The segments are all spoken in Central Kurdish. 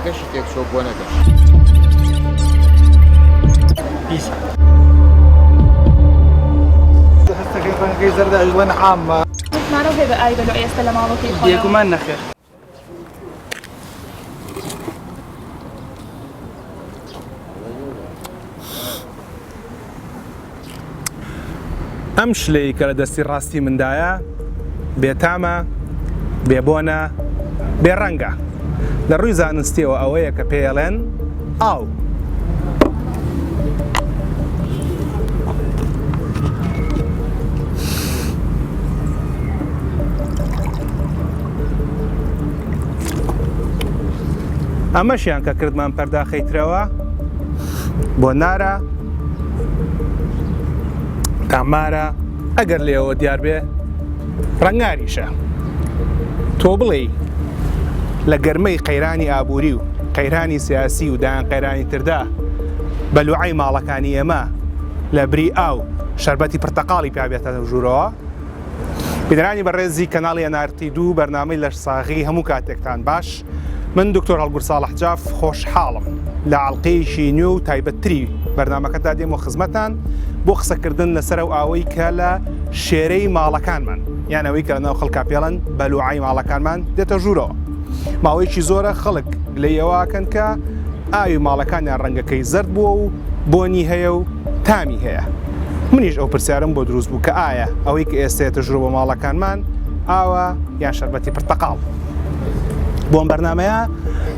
تامەکەشی تێکچووە بۆنەکەش. پیسە. هەستەکەی ڕەنگەکەی زەردە ئەیڵێن عامە. متمانەو هەیە بە ئاوی بەلوعی ئێستا لە ماڵەکەی خۆیەوە؟ بێگومان نەخێر. ئەم شلەی کە لە دەستی ڕاستی مندایە بێتامە، بێبۆنە، بێڕەنگە. لە ڕووی زانستیەوە ئەوەیە کە پێیەڵێن ئاو. ئەمەشیان کە کردمان پەرداخەی ترەوە بۆ نارە تامارە ئەگەر لێەوە دیار بێ ڕەنگاریشە تۆ بڵێی لە گەرمەی قەیرانی ئابووری و قەیرانی سیاسی و دایان قەیرانی تردا بە لوعەی ماڵەکانی ئێمە لە بری ئاو شەربەتی پرتەقاڵی پیا بێتە ژوورەوە بینەرانی بەڕێزی کەناڵی NRT دوو بەرنامەی لەشساغی هەموو کاتێکتان باش من دکتۆر هەڵگور ساڵح جاف خۆشحاڵم لە ئەڵقەیەکی نوێ و تایبەتتری بەرنامەکەدا دێمەوە خزمەتان بۆ قسەکردن لەسەر ئەو ئاوەی کە لە شێرەی ماڵەکانمان یان ئەوەی کە لەناو خەڵکا پێڵەن بەلوعای ماڵەکانمان دێتە ژوورەوە ماوەیەکی زۆرە خەڵک گلەی ئەوەکەن کە ئاوی ماڵەکانیان ڕەنگەکەی زەرد بووە و بۆنی هەیە و تامی هەیە منیش ئەو پرسیارم بۆ دروست بوو کە ئایا ئەوەی کە ئێستا یەتە ژوورەوە بۆ ماڵەکانمان ئاوە یان شەربەتی پرتەقاڵ؟ بۆ ئەم بەرنامەیە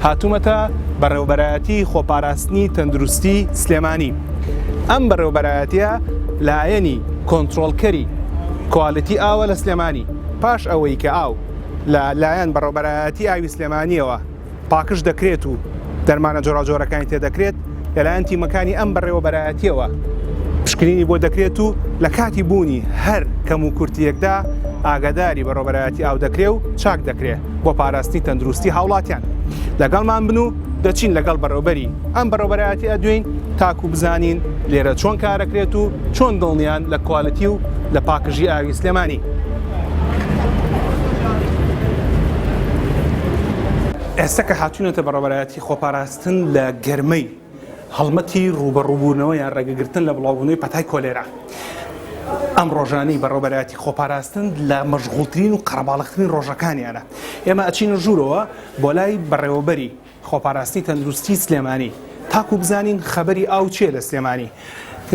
هاتوومەتە بەڕێوەبەرایەتی خۆپاراستنی تەندروستی سلێمانی. ئەم بەڕێوەبەرایەتیە لایەنی کۆنترۆڵکەری quality ئاوە لە سلێمانی. پاش ئەوەی کە ئاو لە لایەن بەڕێوەبەرایەتی ئاوی سلێمانیەوە پاکژ دەکرێت و دەرمانە جۆراوجۆرەکانی تێدەکرێت، لەلایەن تیمەکانی ئەم بەڕێوەبەرایەتییەوە پشکنینی بۆ دەکرێت و لە کاتی بوونی هەر کەموکورتییەکدا ئاگاداری بەڕێوەبەرایەتی ئاو دەکرێ و چاک دەکرێ بۆ پاراستنی تەندروستی هاوڵاتیان. لەگەڵمان بن و دەچین لەگەڵ بەڕێوەبەری ئەم بەڕێوەبەرایەتی ئەدوێین تاکو بزانین لێرە چۆن کارەکرێت و چۆن دڵنیان لە quality و لە پاکژی ئاوی سلێمانی. ئێستا کە هاتوینەتە بەڕێوەبەرایەتی خۆپاراستن لە گەرمەی هەڵمەتی ڕووبەڕووبوونەوە یان ڕێگەگرتن لە بڵاوبوونەوەی پەتای کۆلێرا ئەم ڕۆژانەی بەڕێوەبەرایەتی خۆپاراستن لە مەشغوڵترین و قەرەباڵغترین ڕۆژەکانیانە ئێمە ئەچینە ژوورەوە بۆ لای بەڕێوەبەری خۆپاراستنی تەندروستی سلێمانی تاکو بزانین خەبەری ئاو چیە لە سلێمانی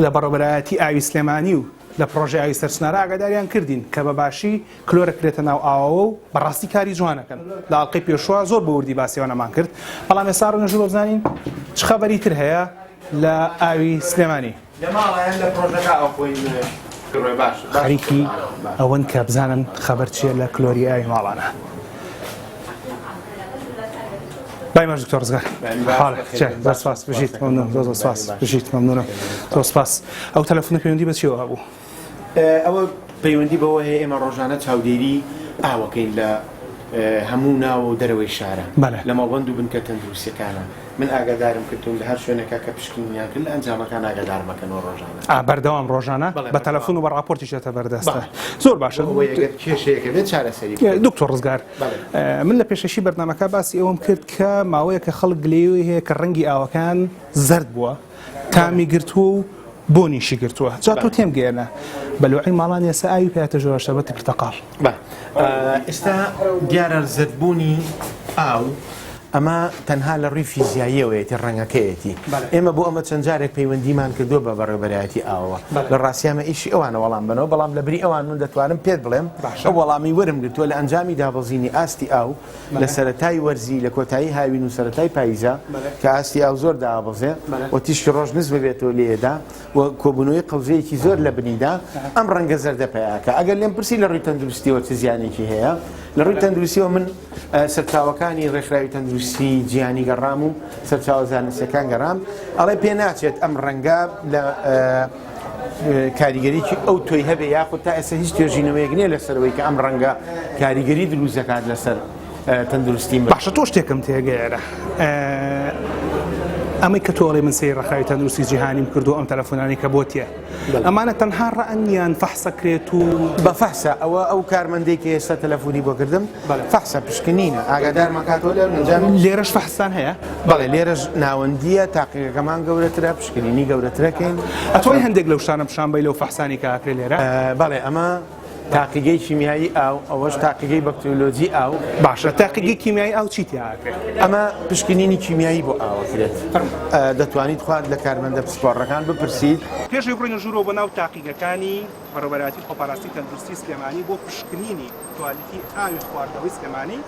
لە بەڕێوەبەرایەتی ئاوی سلێمانی و لە پڕۆژەی ئاوی سەرچنارە ئاگاداریان کردین کە بە باشی کلۆر ئەکرێتە ناو ئاوەوە و بەڕاستی کاری جوان ئەکەن لە ئەڵقەی پێشوە زۆر بە وردی باسی ئەوانەمان کرد بەڵام ئێستا ڕوونە ژوورەوە بزانین چ خەبەری تر هەیە لە ئاوی سلێمانی. لە ماڵە یان لە پڕۆژەکە ئاو خۆین بڕێ باش خەریکی ئەوەن کە بزانن خەبەر چییە لە کلۆری ئاوی ماڵانە. بای ماش دکتۆر ڕزگار زۆر سپاس بژیت مەمنون زۆر زۆر سپاس بژیت مەمنونم زۆر سپاس ئەو تەلەفۆنە پەیوەندی بە چیەوە هەبوو ئەوە پەیوەندی بەوە هەیە ئێمە ڕۆژانە چاودێری ئاوەکەین لە هەموو ناوە و دەرەوەی شارە لە مەڵبەند و بنکە تەندروستیەکانە من ئاگادارم کردوون لە هەر شوێنێکا کە پشکنینیان کرد لە ئەنجامەکان ئاگادارمەکەنەوە ڕۆژانە. ئا بەردەوام ڕۆژانە بە تەلەفون و بە ڕاپۆرتیش دێتە بەردەستە. زۆر باشە. بۆ ئەوەی ئەگەر کێشەیەک هەبێت چارەسەری بکەین. دکتۆر ڕزگار من لە پێشەکی بەرنامەکە باسی ئەوەم کرد کە ماوەیەکە خەڵک گلەیی هەیە کە ڕەنگی ئاوەکان زەرد بووە تامی گرتووە و بۆنیشی گرتووە جا تۆ تێم گەیەنە بەلوعی ماڵان ئێستا ئاوی پیاتە ژۆرە شەربەتی پرتەقاڵ. ئێستا دیارە زەردبوونی ئاو ئەمە تەنها لە ڕووی فیزیاییەوەیەتی ڕەنگەکەیەتی ئێمە بۆ ئەمە چەند جارێک پەیوەندیمان کردووە بە بەڕێوەبەرایەتی ئاوەوە لە ڕاستیامە ئیشی ئەوانە وەڵام بنەوە بەڵام لە بری ئەوان من دەتوانم پێت بڵێم ئەو وەڵامی وەرم گرتووە لە ئەنجامی دابەزینی ئاستی ئاو لە سەرەتای وەرزی لە کۆتایی هاوین و سەرەتای پاییزە کە ئاستی ئاو زۆر دابەزێ و تیشکی ڕۆژ نزم بێتەوە لێدا و کۆبوونەوەی قەوزەیەکی زۆر لە بنیدا ئەم ڕەنگە زەردە پەیاکە ئەگەر لێم پرسی لە ڕووی تەندروستیەوە چ زیانێکی هەیە لە ڕووی تەندروستیەوە من سەرچاوەکانی ڕێکخراوی تەندروستی جیهانی گەڕام و سەرچاوە زانستیەکان گەڕام ئەڵێ پێ ناچێت ئەم ڕەنگە لە کاریگەریی ئەو تۆی هەبێ یاخود تا ئێستا هیچ توێژینەوەیەک نییە لەسەرەوەی کە ئەم ڕەنگە کاریگەری دروست دەکات لەسەر تەندروستی باشە تۆ شتێکم تێگەیەرە. ئەمەی کە تۆ ئەڵێی من سەیری ڕێکخراوی تەندروستی جیهانیم کردو ئەم تەلەفۆنانەی کە بۆت یە ئەمانە تەنها ڕەئن یان فەحسە کرێت و بە فەحسە ئەوە ئەو کارمەندەی کە ئێستا تەلەفۆنی بۆ کردم فەحسە پشکنینە ئاگادارمان کاتەوە لە ئەنجامی لێرەش فەحستان هەیە؟ بەڵێ لێرەش ناوەندییە تاقیگەکەمان گەورەترە پشکنینی گەورەترەکەین. ئەتوانی هەندێک لەو شتانە پیشان بەی لەو فەحسانی کە ئەکرێ لێرە؟ بەڵێ ئەمە تاقیگەی کیمیایی ئاو، ئەوەش تاقیگەی بەکتریۆلۆجی ئاو. باشە تاقیگەی کیمیایی ئاو چی تیا ئەکرێت؟ ئەمە پشکنینی کیمیایی بۆ ئاو ئەکرێت. دەتوانیت خوات لە کارمەندە پسپۆڕەکان بپرسیت. پێش ئەوەی بڕۆینە ژوورەوە بۆ ناو تاقیگەکانی بەڕێوەبەرایەتی خۆپاراستنی تەندروستی سلێمانی بۆ پشکنینی کوالیتی ئاوی خواردنەوەی سلێمانی،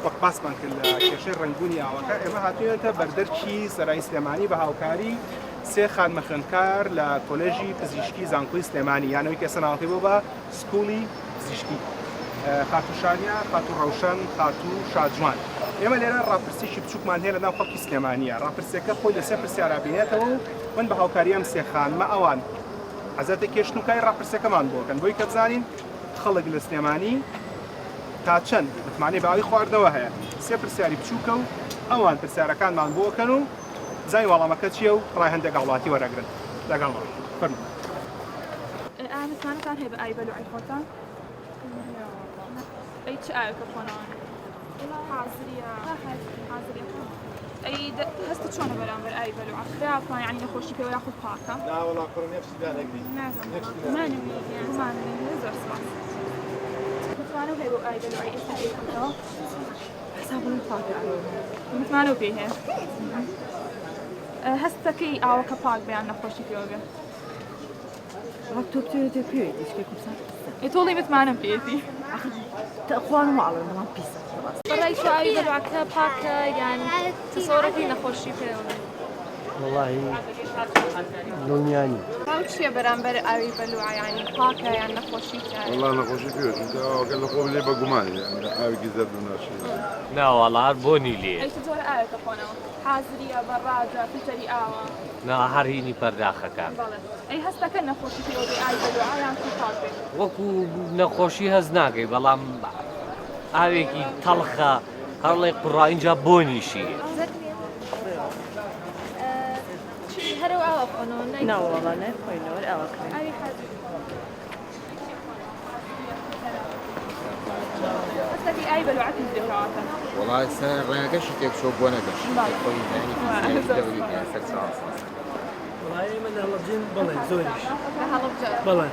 وەک باسمان کرد لە کێشەی ڕەنگبوونی ئاوەکە، ئێمە هاتووینەتە بەردەرکی سەرای سلێمانی بە هاوکاری سێ خانمە خوێندکار لە کۆلێژی پزیشکی زانکۆی سلێمانی یان ئەوەی کە ئێستا ناوەکەی بووە بە سکوڵی پزیشکی خاتوو شانیا، خاتوو ڕەوشەن، خاتوو شاجوان. ئێمە لێرە ڕاپرسیی بچووکمان هەیە لە ناو خەڵکی سلێمانییە. ڕاپرسییەکە خۆی لە سێ پرسیارا بینێتەوە و من بە هاوکاری ئەم سێ خانمە ئەوان عەزێتە کێشن و کاری ڕاپرسییەکەمان بۆ کەن بۆی کە بزانین خەڵک لە سلێمانی تا چەند متمانەی بە ئاوی خواردنەوە هەیە. سێ پرسیاری بچووکە و ئەوان پرسیارەکانمان بۆ کەن و بزانین وەڵامەکە چییە و ڕای هەندێک هاوڵاتی وەرەگرن. لەگەڵمان فەرموون. ئایا متمانەتان هەیە بە ئاوی بەلوعەی خۆتان؟ ئەی چ ئاوێکە خۆنەوە؟ حازریە حازریە ئەی هەستت چۆنە بەرامبەر ئاوی بەلوعە خراپە یعنی نەخۆشی پێوە یاخود پاکە؟ نا وەڵا کوڕم یەک شتی دانەگری گومانم نییە زۆر سپاس. متمانەو هەیە بەو ئاوی بەلوعەی ئێستا پێی حسابم پاکە متمانەو پێی هەیە هەستەکەی ئاوەکە پاک بێ یان نەخۆشی پێوە بێ وەک تۆ بتەوێت پێوێتی چکە کوردستان ئێ تۆڵی متمانەم پێیەتی خوان ماڵن بەڵام پیسە بەڕای تۆ ئاوی بەلوعەکە پاکە یان تەسەوڕەکەی نەخۆشی پێوە بێ وەڵاهی دڵنیا نیم. ڕاو چیە بەرامبەر ئاوی بەلوعە یانی پاکە یان نەخۆشی تیایە؟ وەڵا نەخۆشی پێوە چونکە ئاوەکە لە خۆم لێ بە گومانە یانی ئاوێکی زەرد و ناشرینە. نا وەڵا هەر بۆنی لێیە. ئەی چ جۆرە ئاوێکە خۆنەوە؟ حازریە، بەڕادە، فلتەری ئاوە؟ نا هەر هینی پەرداخەکان. بەڵێ ئەی هەست دەکەن نەخۆشی پێوە بێ ئاوی بەلوعە یان چی پاک بێ؟ وەکو نەخۆشی هەست ناکەی بەڵام ئاوێکی تەڵخە هەرڵێ قوڕا ئینجا بۆنیشی. وەڵا ئێستا ڕێگەشی تێکچووە بۆنەکەشی خۆی زانی دەوری هەیە سەرچاوە ساز. وەڵا ئێمە لە هەڵەبجەین بەڵێ زۆریش بەڵێ.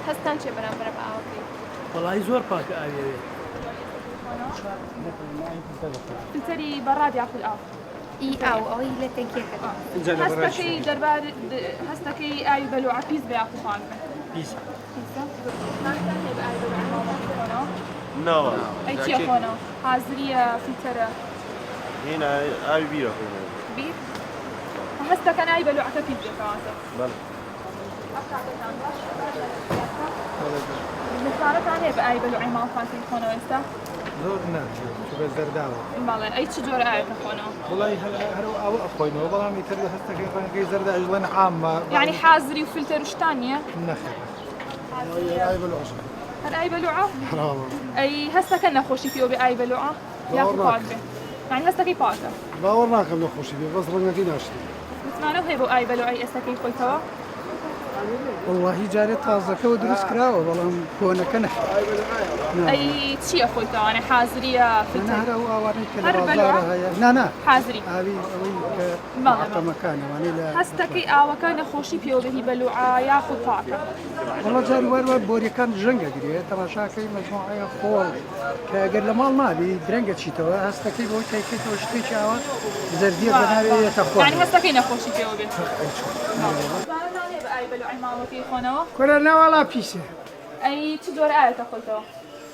هەستان چیە بەرامبەر بە ئاوەکەی؟ وەڵایی زۆر پاکە ئاوی ئەوێ. فلتەری بەڕاد یاخود ئاو؟ ئی ئاو ئەوەی لە تەنکیەکە. هەستەکەی دەربار هەستەکەی ئاوی بەلوعە پیس بێ یاخود پاک بێ؟ پیسە. پیسە؟ ماستان هەیە بە ئاوی بەلوعە ماڵان بخۆنەوە؟ ناوەڵا. ئەی چیە خۆنەوە؟ حازریە فلتەرە؟ هینا ئاوی بیرە خۆینەوە. بیر؟ هەستەکەن ئاوی بەلوعەکە پیس بێ کەواتە. بەڵێ. متمانەتان هەیە بە ئاوی بەلوعەی ماڵتان پێی خۆنەوە ئێستا؟ زۆر نا چونکە زەرداوە. بەڵێ ئەی چ جۆرە ئاوێکە خۆنەوە؟ وەڵای هەر ئەو ئاوە ئەخۆینەوە بەڵام ئیتر هەستەکەی ڕەنگەکەی زەردە ئەژڵێن عامە. یعنی حازری و فلتەر و شتان نییە؟ نەخێر. ئاوی بەلوعەش. هەر ئاوی بەلوعە؟ ئەی هەستەکەن نەخۆشی پێوە بێ ئاوی بەلوعە؟ یاخود پاک بێ؟ یعنی هەستەکەی پاکە. باوەڕ ناکەم نەخۆشی بێ بەس ڕەنگەکەی ناشرینە. متمانەو هەیە بۆ ئاوی بەلوعەی ئێستەکەی خۆیتەوە؟ وەڵاهی جارێ تازەکەوە دروست کراوە بەڵام کۆنەکە نەخێر. ئەی چییە خۆیتەوانێ حازریە فلتەر؟ هەر ئەو ئاوانەی کە لە هەر بازاڕە بەلوعە؟ هەیە نا نا حازری. ئاوی ئەوەی کە بەڵێ بەڵێ. عەقەمەکان ئەوانەی لە هەستەکەی ئاوەکە نەخۆشی پێوە بێ هی بەلوعە یاخود پاکە؟ وەڵا جاری وار وار بۆریەکان ژەنگ ئەگرێ تەماشاکەی مەجموعەیە خۆڵ کە گەر لە ماڵ نابی درەنگ ئەچیتەوە هەستەکەی بەوەی تایکەیتەوە شتێکی ئاوا زەردیە بە ناوێ یەتە یانی خوارەوە. هەستەکەی نەخۆشی پێوە بێ. متمانەتان هەیە بە ئاوی بەلوعەی ماڵەکەی خۆنەوە؟ کورە نەوەڵا پیسە. ئەی چ جۆرە ئاوێکە خۆیتەوە؟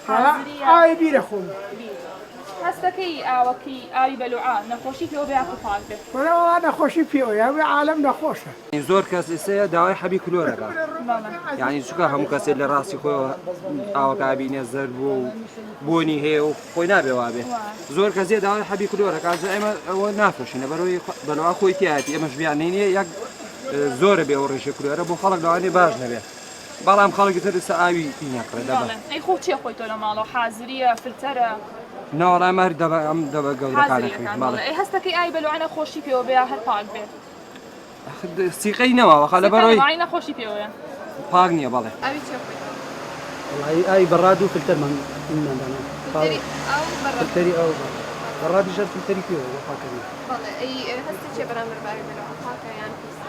حازریە؟ ئاوی بیرە خۆم. بیر. هەستەکەی ئاوەکەی ئاوی بەلوعە نەخۆشی پێوە بێ یاخود پاک بێ؟ کورە وەڵا نەخۆشی پێوەیە ئەوێ عالەم نەخۆشە. زۆر کەس ئێستا داوای حەبی کلۆر ئەکا یعنی چونکە هەموو کەسێک لە ڕاستی خۆی ئاوەکە ئابینێ زەرد بووە و بۆنی هەیە و خۆی نابێ وابێ زۆر کەس دێ داوای حەبی کلۆر ئەکا جا ئێمە ئەوە نافرۆشین لەبەرەوەی بەلوا خۆی تیایەتی ئێمەش بیانینێ یەک زۆرە بێ ئەو ڕێژەی کلۆرە بۆ خەڵک لەوانەیە باش نەبێ بەڵام خەڵکی تر ئێستا ئاوی پی ناکڕێ دەبا. ئەی خۆ چیە خۆی تۆ لە ماڵەوە حازریە فلتەرە؟ ناوەڵا ئێمە هەر دەبە ئەم دەبە گەورەکانە حازریەکان بەڵێ ئەی هەستەکەی ئاوی بەلوعە نەخۆشی پێوە بێ یا هەر پاک بێ؟ سیقەی نەماوە خە لەبەرەوەی سیقەی نەخۆشی پێوەیە. پاک نییە بەڵێ. ئاوی چیە خۆیتەوە؟ وەڵایی ئاوی بەڕاد و فلتەرمان مان دانا. فلتەری ئاو و بەڕاد. فلتەری ئاو و بەڕاد. بەڕادیش هەر فلتەری پێوە بۆ پاککردنەوە. بەڵێ ئەی هەستت چیە بەرامبەر بە ئاوی بەلوعە پاکە یان پیسە؟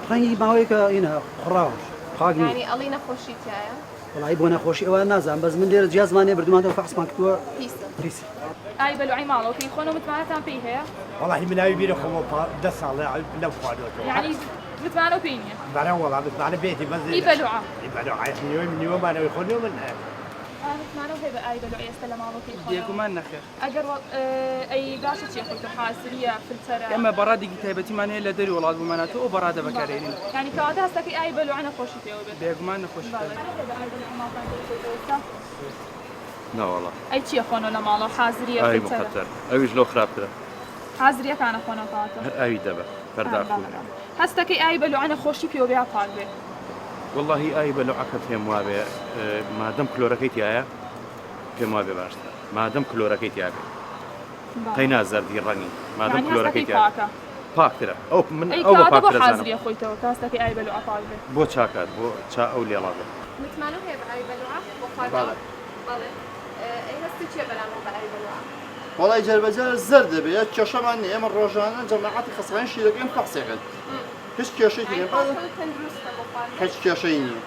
ڕەنگی ماوەیەکە ئینە قوڕاوە پاک نییە. یانی ئەڵێی نەخۆشی تیایە؟ وەڵایی بۆ نەخۆشی ئەوە نازانم بەس من لێرە جیازمان نیە بردومانەوە فەحسمان کردووە پیسە. پیسە. ئاوی بەلوعەی ماڵەوە کەی خۆنەوە متمانەتان پێی هەیە؟ وەڵاهی من ئاوی بیرە خۆمەوە پا دە ساڵە نەم خواردوەتەوە. یانی متمانەو پێی نیە؟ بەرە وەڵا متمانە پێیەتی بەس ئی بەلوعە. ئی بەلوعە نیوەی نیوەمانەوەی خۆ نیوە من ئایا متمانەو هەیە بە ئاوی بەلوعەی ئێستا لە ماڵەوە کەی خۆنەوە؟ بێگومان نەخێر. ئەگەر ئەی باشە چیە خۆی تۆ حازریە فلتەرە. ئێمە بەڕادێکی تایبەتیمان هەیە لە دەری وڵات بۆمان هاتووە ئەو بەڕادە بەکارئێنین. یانی کەواتە هەستەکەی ئاوی بەلوعە نەخۆشی پێوە بێت. بێگومان نەخۆشی پێوە. نەوەڵا. ئەی چیە خۆنەوە لە ماڵەوە حازریە ئاوی فلتەرە. مقەتەر ئەویش لەو خراپترە. حازریەکانە خۆنەوە کەواتە. هەر ئاوی دەبە پەرداخ و. هەستەکەی ئاوی بەلوعە نەخۆشی پێوە بێ یا پاک بێ. وەڵاهی ئاوی بەلوعەکە پێم وابێ مادەم کلۆرەکەی تیایە پێم وابێ باشترە مادەم کلۆرەکەی تیابێ قەینا زەردی ڕەنگی مادەم کلۆرەکەی تیابێ پاکترە ئەو من ئەو بە پاکترە زانم بۆ چاکات بۆ چا ئەو لێڵا بێ. متمانەو هەیە بە ئاوی بەلوعە بۆ خواردنەوە؟ بەڵێ ئەی هەستت چیە بەرامبەر بە ئاوی بەلوعە؟ وەڵای جاربەجار زەرد دەبێ یا کێشەمان نیە ئێمە ڕۆژانە جەماعەتی خەسخانەی شیرەکەین فەحسێکەن هیچ کێشەیەکی نیە هیچ کێشەی نیە.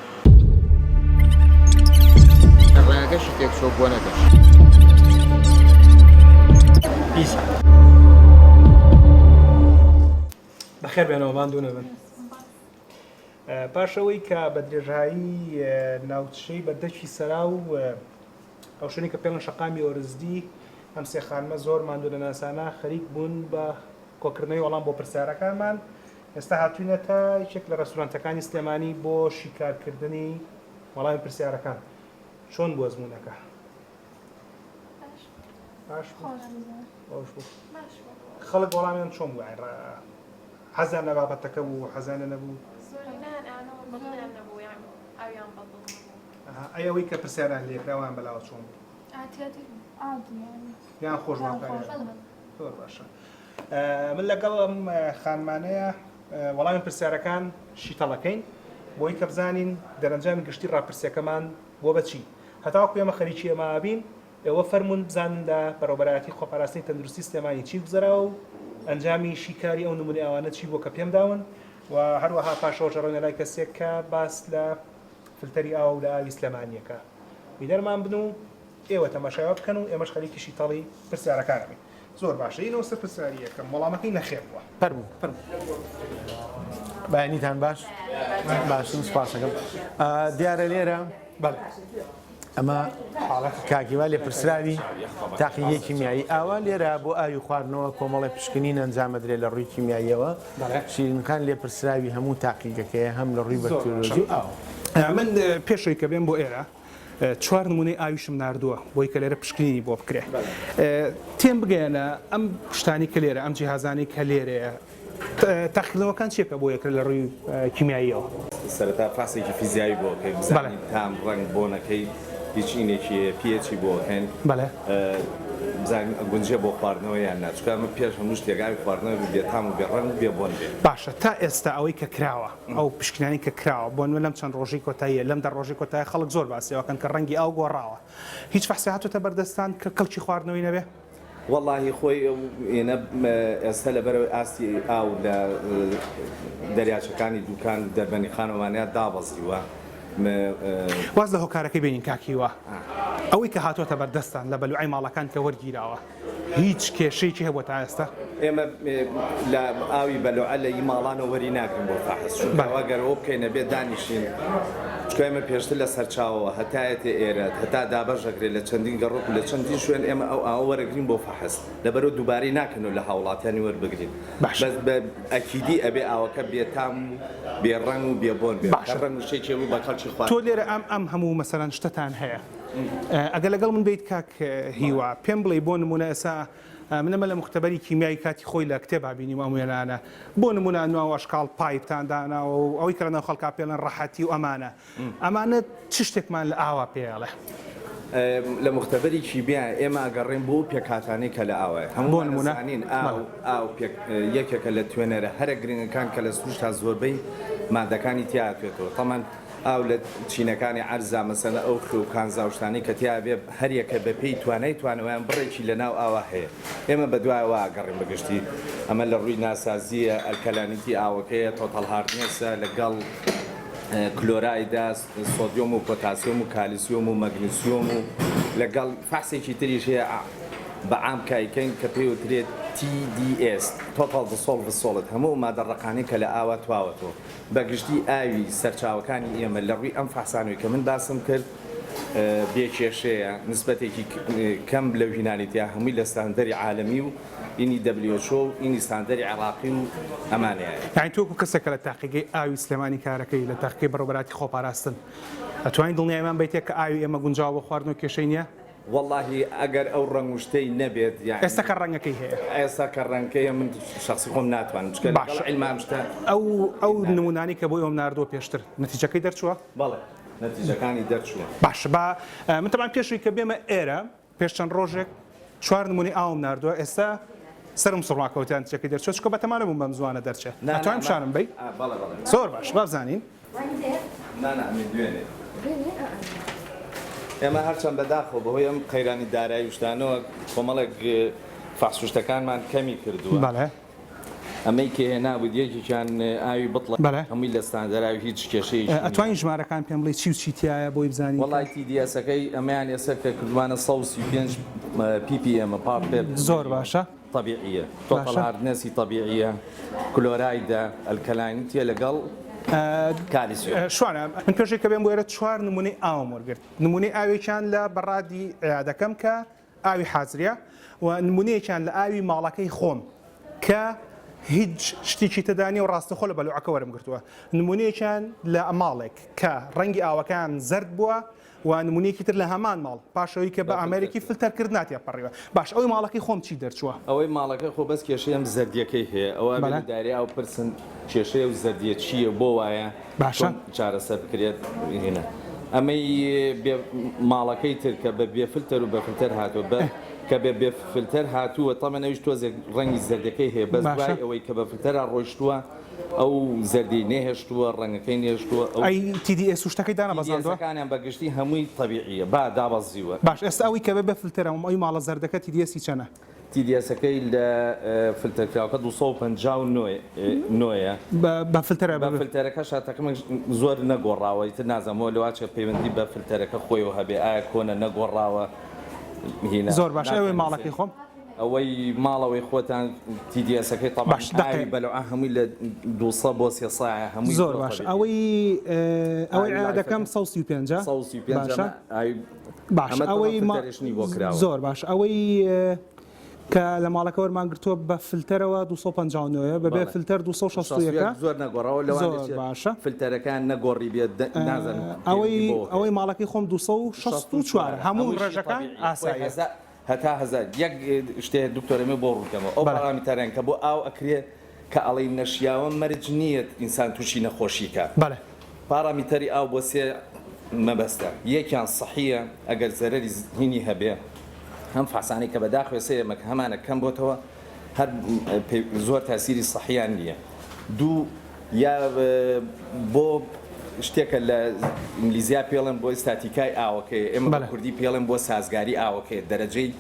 ڕێگەشی تێکچووە بۆ نەگەشت. پیسە. بەخێر بێنەوە ماندوو نەبن. پاش ئەوەی کە بە درێژایی ناوچەی بەردەکی سەرا و ئەو شوێنی کە پێڵن شەقامی ئۆرزدی ئەم سێ خانمە زۆر ماندوو نەناسانە خەریک بوون بە کۆکردنەوەی وەڵام بۆ پرسیارەکانمان ئێستا هاتوینەتە یەکێک لە ڕێستورانتەکانی سلێمانی بۆ شیکارکردنی وەڵامی پرسیارەکان. چۆن بوو ئەزموونەکە؟ باش بوو. خەڵک وەڵامیان چۆن بوو؟ حەزیان لە بابەتەکە بوو حەزیان لە نەبوو؟ ئەی ئەوەی کە پرسیاران لێکرا ئەوان بەلاوە چۆن بوو؟ پێیان خۆش بوو زۆر باشە. من لەگەڵ ئەم خانمانەیە وەڵامی پرسیارەکان شیتەڵەکەین بۆی کە بزانین دەرەنجامی گشتی ڕاپرسیەکەمان بۆ بەچی هەتاوەکو ئێمە خەریکی ئێمە ئابین ئێوە فەرمونون بزانن لە بەڕێوەبەرایەتی خۆپاراستنی تەندروستی سلێمانی چی گوزەراوە و ئەنجامی شیکاری ئەو نمونەی ئەوانە چی بووە کە پێم داون و هەروەها پاشەوەش ئەڕۆینە لای کەسێک کە باس لە فلتەری ئاو لە ئاوی سلێمانیەکە بینەرمان بن و ئێوە تەماشای وا بکەن و ئێمەش خەریکی شیتەڵی پرسیارەکان ئەبین. زۆر باشە یەنەوە سەر پرسیاری یەکەم وەڵامەکەی نەخێر بووە. فەرموو. فەرموو. بەیانیتان باش باشن سوپاسەکەم دیارە لێرە بەڵێ ئەمە کاکیوا لێپرسراوی تاقیگەی کیمیایی ئاوا لێرە بۆ ئاوی خواردنەوە کۆمەڵی پشکنین ئەنجامەدرێت لە ڕووی کیمیاییەوە شیرینخان لێپرسراوی هەموو تاقیگەکەیە هەم لە ڕووی بەکتریۆلۆژی و ئاو. من پێشەوەی کە بێم بۆ ئێرە چوار نمونەی ئاویشم ناردووە بۆی کە لێرە پشکنینی بۆ بکرێ تێم بگەیەنە ئەم شتانی کە لێرە ئەم جیهازانەی کە لێرەیە تاقیکردنەوەکان چیە کە بۆ یەکرێت لە ڕووی کیمیاییەوە؟ سەرەتا فاسێکی فیزیایی بۆ ئەکەین بزانین تام ڕەنگ بۆنەکەی هیچ ئینێکی هەیە pH ی بۆ ئەکەین بزانین ئەگونجێ بۆ خواردنەوە یان نا چونکە ئەمە پێش هەموو شتێک ئاوی خواردنەوە بێ بێتام و بێ ڕەنگ و بێ بۆن بێ. باشە تا ئێستا ئەوەی کە کراوە ئەو پشکنینانەی کە کراوە، بۆ نمونە لەم چەند ڕۆژەی کۆتاییە، لەم دە ڕۆژەی کۆتایە خەڵک زۆر باسی ئەوە کەن کە ڕەنگی ئاو گۆڕاوە. هیچ فەحسێ هاتۆتە بەردەستان کە کەڵکی خواردنەوەی نەبێ؟ وەڵاهی خۆی ئەو ێنە ئێستا لەبەرئەوەی ئاستی ئاو لە دەریاچەکانی دوکان و دەربەندیخان ئەوانەیە دابەزیوە م. واز لە هۆکارەکەی بێنین کاک هیوا، ئەوەی کە هاتۆتە بەردەستان لە بەلوعەی ماڵەکان کە وەرگیراوە، هیچ کێشەیەکی هەبووە تا ئێستا؟ ئێمە لە ئاوی بەلوعە لە ی ماڵانەوە وەری ناگرین بۆ فەحس چونکە ئەگەر ئەوە بکەین ئەبێ دانیشین چونکە ئێمە پێشتر لە سەرچاوەوە هەتا یەتێ ئێرە هەتا دابەش ئەکرێت لە چەندین گەڕەک و لە چەندین شوێن ئێمە ئەو ئاوە وەرەگرین بۆ فەحس لەبەرئەوە دووبارەی ناکەنەوە لە هاوڵاتیانی وەربگرین باشە. بەس بە ئەکیدی ئەبێ ئاوەکە بێ تام و بێ ڕەنگ و بێ بۆن بێ باشە. هەر ڕەنگ و شتێکی هەبوو بە کەڵکی تۆ خواردن لێرە ئەم ئەم هەموو مەسەلەن شتەتان هەیە ئەگەر لەگەڵ من بیت کاک هیوا پێم بڵێ بۆ نمونە ئێسا من ئەمە لە مختبەری کیمیایی کاتی خۆی لە کتێبا بینیم ئەم وێنانە بۆ نمونە ئەنوا و ئەشکاڵ pipe تان داناوە و ئەوەی کە لەناو خەڵکا پێڵێن ڕەحەتی و ئەمانە ئەمانە چ شتێکمان لە ئاوا پێڵێ؟ لە موختەبەری کیمیا ئێمە ئەگەڕێین بۆ ئەو پێکهاتانەی کە لە ئاوایە. بۆ هەموومان نموونە؟ ئەزانین ئاو بەڵێ. ئاو پێک یەکێکە لە توێنەرە هەرە گرنگەکان کە لە سروشتا زۆربەی مادەکانی تیا ئەتوێتەوە. تەمەن ئاو لە چینەکانی عەرزا مەسەلەن ئەو خوێ و کانزا و شتانەی کە تیا ئەبێ هەریەکە بە پێی توانای توانەوەیان بڕێکی لە ناو ئاوا هەیە. ئێمە بە دوای ئەوە ئەگەڕێین بە گشتی. ئەمە لە ڕووی ناسازییە، alkalinity ئاوەکەیە، total hardness ە لەگەڵ کلۆرایدە، سۆدیۆم و پۆتاسیۆم و کالیسیۆم و مەگنسیۆم و لەگەڵ فەحسێکی تریش هەیە بە عام کایکەین کە پێی وترێت TDS Total Dissolved Solid هەموو ئەو مادە ڕەقانەی کە لە ئاوا تواوەتەوە بە گشتی ئاوی سەرچاوەکانی ئێمە لە ڕووی ئەم فەحسانەوەی کە من باسم کرد بێ کێشەیە نسبەتێکی کەم لەو هینانی تیا هەمووی لە ستاندەری عالەمی و ئینی WHO و ئینی ستاندەری عێڕاقی و ئەمانەیە. یانی تۆ وەکو کەسێک کە لە تاقیگەی ئاوی سلێمانی کارەکەی لە تاقیگەی بەڕێوەبەرایەتی خۆپاراستن ئەتوانی دڵنیایمان بەیتێ کە ئاوی ئێمە گونجاوە بۆ خواردن و کێشەی نیە؟ وەڵاهی ئەگەر ئەو ڕەنگ و شتەی نەبێت یانی. ئێستا کە ڕەنگەکەی هەیە. ئێستا کە ڕەنگەکەی هەیە من شەخسی خۆم ناتوانم چونکە لەگەڵ باشە عیلما ئەم شتە. ئەو ئەو نموونانەی کە بۆ ئێوەم ناردووە پێشتر نەتیجەکەی دەرچووە؟ بەڵێ نەتیجەکانی دەرچووە. باشە با من تەبعەن پێش ئەوەی کە بێمە ئێرە پێش چەند ڕۆژێک چوار نمونەی ئاوم ناردووە ئێستا سەرم سوڕما کەوتیان چەکەی دەرچوە چونکە بەتەما نەبووم بەم زوانە دەرچێ ئەتوانم پیشانم بەی زۆر باش با بزانین ئێمە هەرچەند بەداخەوە بەهۆی ئەم قەیرانی دارایی و شتانەوە کۆمەڵێک فەحس و شتەکانمان کەمی کردووە. ئەمەی کە هێنابووت یەکێکیان ئاوی بتڵە بەڵێ. هەمووی لە ستاندەر ئاوی هیچ کێشەیەکی نییە. ئەتوانی ژمارەکان پێم بڵێی چی و چی تیایە بۆی بزانین کە. وەڵای TDS ەکەی ئەمەیان ئێستا کە کردومانە 135 ppm part per زۆر باشە. تەبیعیە total باشە. hardness ی تەبیعیە کلۆرایدە alkalinity ە لەگەڵ کالیسیۆم. شوانە من پێش ئەوەی کە بێم بۆ ئێرە چوار نمونەی ئاوم وەرگرت نمونەی ئاوێکیان لە بەڕادی عیادەکەم کە ئاوی حازریە و نمونەیەکیان لە ئاوی ماڵەکەی خۆم کە هیچ شتێکی تێدا نیە و ڕاستەخۆ لە بەلوعەکە وەرم گرتووە نمونەیەکیان لە ماڵێک کە ڕەنگی ئاوەکان زەرد بووە و نمونەیەکی تر لە هەمان ماڵ پاشەوەی کە بە ئامێرێکی فلتەرکردنا تێپەڕیوە باش ئەوەی ماڵەکەی خۆم چی دەرچووە؟ ئەوەی ماڵەکەی خۆ بەس کێشەی ئەم زەردیەکەی هەیە ئەوە ئەبێ لە دایرەی ئاو پرسن کێشەی ئەو زەردیە چییە بۆ وایە باشە. چۆن چارەسەر بکرێت هینا ئەمەی بێ ماڵەکەی تر کە بە بێ فلتەر و بە فلتەر هاتووە بە کە بێ بێ فلتەر هاتووە تەمەن ئەویش تۆزێک ڕەنگی زەردەکەی هەیە بەس باشە. دوای ئەوەی کە بە فلتەرا ڕۆیشتووە ئەو زەردی نەهێشتووە ڕەنگەکەی نێشتووە ئەو ئەی TDS و شتەکەی دانەبەزاندووە؟ TDS ەکانیان بە گشتی هەمووی تەبیعیە با دابەزیوە. باش ئێستا ئەوەی کە بە بێ فلتەرە ئەوی ماڵە زەردەکە TDS ی چەنە؟ TDS ەکەی لە فلتەرکراوەکە 259 یە. بە فلتەرە بە فلتەرەکەشا تەقریبەن زۆر نەگۆڕاوە ئیتر نازانم ئەوە لەواچە پەیوەندی بە فلتەرەکە خۆیەوە هەبێ ئایا کۆنە نەگۆڕاوە هینا زۆر باشە ئەوەی ماڵەکەی خۆم ئەوەی ماڵەوەی خۆتان TDS ەکەی تەبعەن باش دەقەیەک. ئاوی بەلوعە هەمووی لە 200 بۆ 300 هەمووی زۆر باش ئەوەی ئەوەی ئاوی عیادەکەم لایفەکە 135 135 باشە ئەمە ئاوی باش ئەمە تەمام ئەوەی ما فلتەرش نی بۆ کراوە. زۆر باش ئەوەی کە لە ماڵەکە وەرمان گرتووە بە فلتەرەوە 259 بە بێ بەڵێ. فلتەر 261 61 زۆر نەگۆڕاوە لەوان زۆر دەچێت باشە فلتەرەکان نەگۆڕی بێت نازانم ئەوەی پەیوەندی بەوە هەیە. ئەوەی ماڵەکەی خۆم 264 هەموو هەمووشی ڕێژەکان تەبیعیە. خۆی ئاساییە. هەزار هەتا هەزار یەک شتێ دکتۆر ئەمێ بۆ ڕوون کەمەوە ئەو بەڵێ. پارامیتەرەن کە بۆ ئاو ئەکرێ کە ئەڵێی نەشیاوە مەرج نییە ئینسان تووشی نەخۆشی کا. بەڵێ. پارامیتەری ئاو بۆ سێ مەبەستە، یەکیان سەحییە ئەگەر زەرەری هینی هەبێ، ئەم فەحسانەی کە بەداخەوە ئێستا ئێمە هەمانە کەم بۆتەوە هەر زۆر تاسیری سەحییان نییە. دوو یا بۆ شتێکە لە ئینگلیزیا پێڵێن بۆ ئیستاتیکای ئاوەکەیە، ئێمە بە کوردی پێڵێن بۆ سازگاری ئاوەکەیە، دەرەجەی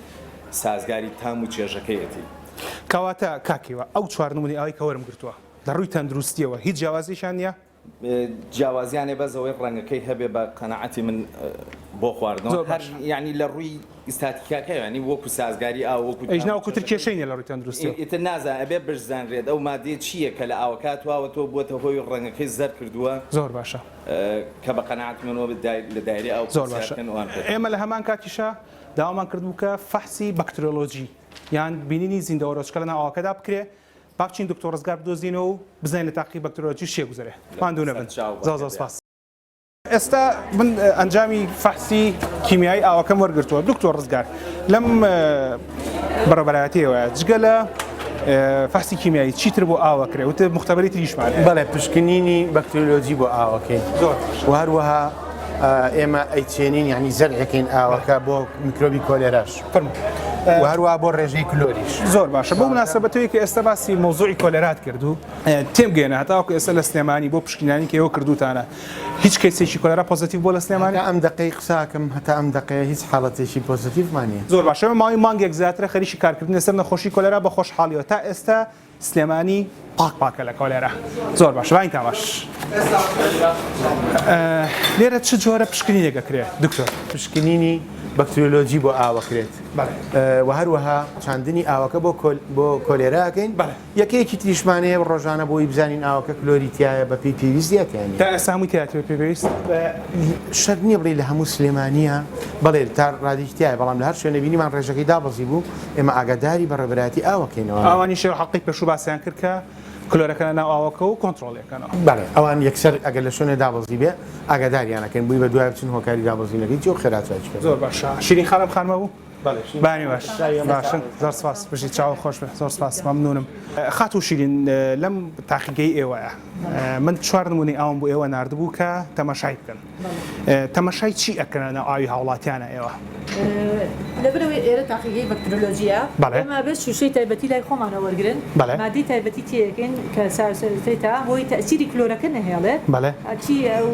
سازگاری تام و چێژەکەیەتی. کەواتە کاک هیوا ئەو چوار نمونەی ئاوەی کە وەرم گرتووە لە ڕووی تەندروستییەوە هیچ جیاوازییەکیان نییە؟ جیاوازیان هەیە بەس ئەوەی ڕەنگەکەی هەبێ بە قەناعەتی من بۆ خواردنەوە زۆر هەر باشە. یانی لە ڕووی ئیستاتیکاکە یانی وەکو سازگاری ئاو وەکو ئەیش تام و ناوەکو تر چێژەکەی کێشەی نییە لە ڕووی تەندروستیەوە. ئیتر نازانم ئەبێ بشزانرێت ئەو مادەیە چییە کە لە ئاوەکە تواوەتەوە بووەتە هۆی ڕەنگەکەی زەرد کردووە. زۆر باشە. کە بە قەناعەتی من وەبێ لە دایرەی ئاو زۆر پرسیار باشە. بکەن ئەوان پێتان ئێمە لە هەمان کاتیشا داوامان کردبوو کە فەحسی بەکترۆلۆجی یان بینینی زیندەوەرۆچکە لەناو ئاوەکەدا بکرێ با بچین دکتۆر ڕزگار بدۆزینەوە و بزانین لە تاقی بەکترۆلۆجی چیە گوزەرێ. ماندوو نەبن. زۆر زۆر سپاس. ئێستا من ئەنجامی فەحسی کیمیایی ئاوەکەم وەرگرتووە دکتۆر ڕزگار لەم بەڕێوەبەرایەتیەوە جگە لە فەحسی کیمیایی چیتر بۆ ئاوە کرێ وتە مختبەری تریشمان بەڵێ پشکنینی بەکتریۆلۆجی بۆ ئاوەکەی زۆر و هەروەها ئێمە ئەیچێنین یعنی زەرعەکەین ئاوەکە بۆ میکرۆبی کۆلێراش و هەروە بۆ ڕێژەی کلۆریش. زۆر باشە بۆ مناسبەتەوەی کە ئێستا باسی مەوزوعی کۆلێرات کرد و تێم گەێنە هەتاوەکو ئێستا لە سلێمانی بۆ پشکنانی کە ئێوە کردوتانە هیچ کەیسێکی کۆلێرا positive بۆ لە سلێمانی؟ هەتا ئەم دەقەی قساکەم هەتا ئەم دەقەیە هیچ حاڵەتێکی positive مان نییە. زۆر باشە ئێمە ماوەی مانگێک زیاترە خەریکی کارکردن لەسەر نەخۆشی کۆلێرا بە خۆشحاڵیەوە تا ئێستا سلێمانی پاک پاکە لە کۆلێرا. زۆر باش باینتان باش. لێرە چ جۆرە پشکنینێک ئەکرێ دکتۆر؟ پشکنینی بەکتریۆلۆجی بۆ ئاو ئەکرێت و هەروەها چاندنی ئاوەکە بۆ بۆ کۆلێرا ئەکەین. یەکەیەکی تریشمان هەیە ڕۆژانە بۆی بزانین ئاوەکە کلۆری تیایە بە پێی پێویست یا تیا نییە. تا ئێستا هەمووی تیایە بە پێی پێویست؟ شەرت نییە بڵێی لە هەموو سلێمانییە، بەڵێ تا ڕادەیەکی تیایە، بەڵام لە هەر شوێنێ بینیمان ڕێژەکەی دابەزی بوو، ئێمە ئاگاداری بەڕێوەبەرایەتی ئاو ئەکەینەوە. ئەوانیش حەڵقەی پێشوو باسیان کرد کە کلۆرەکەنە ناو ئاوەکە و کۆنترۆڵی ئەکەنەوە. بەڵێ ئەوان یەکسەر ئەگەر لە شوێنێ دابەزی بێ ئاگاداریان ئەکەین بووی بە دوای بچن هۆکاری دابەزینەکەی چیە و خێرا چاکی کەنەوە. زۆر باشە شیرین خانم خانمە بوو؟ بەیانی باش باشن زۆر سپاس بژی چاو خۆش بێ زۆر سپاس مەمنونم خاتوو شیرین لەم تاقیگەی ئێوەیە من چوار نمونەی ئاوم بۆ ئێوە ناردبوو کە تەماشای بکەن تەماشای چی ئەکەنە ناو ئاوی هاوڵاتیانە ئێوە؟ لەبەرئەوەی ئێرە تاقیگەی بەکترۆلۆجیە ئێمە ئەبێت شوشەی تایبەتی لای خۆمانە وەرگرن مادەی تایبەتی تێیەکەین کە سایۆسەلفەیتە بۆی تەئسیری کلۆرەکە نەهێڵێت هەرچی ئەو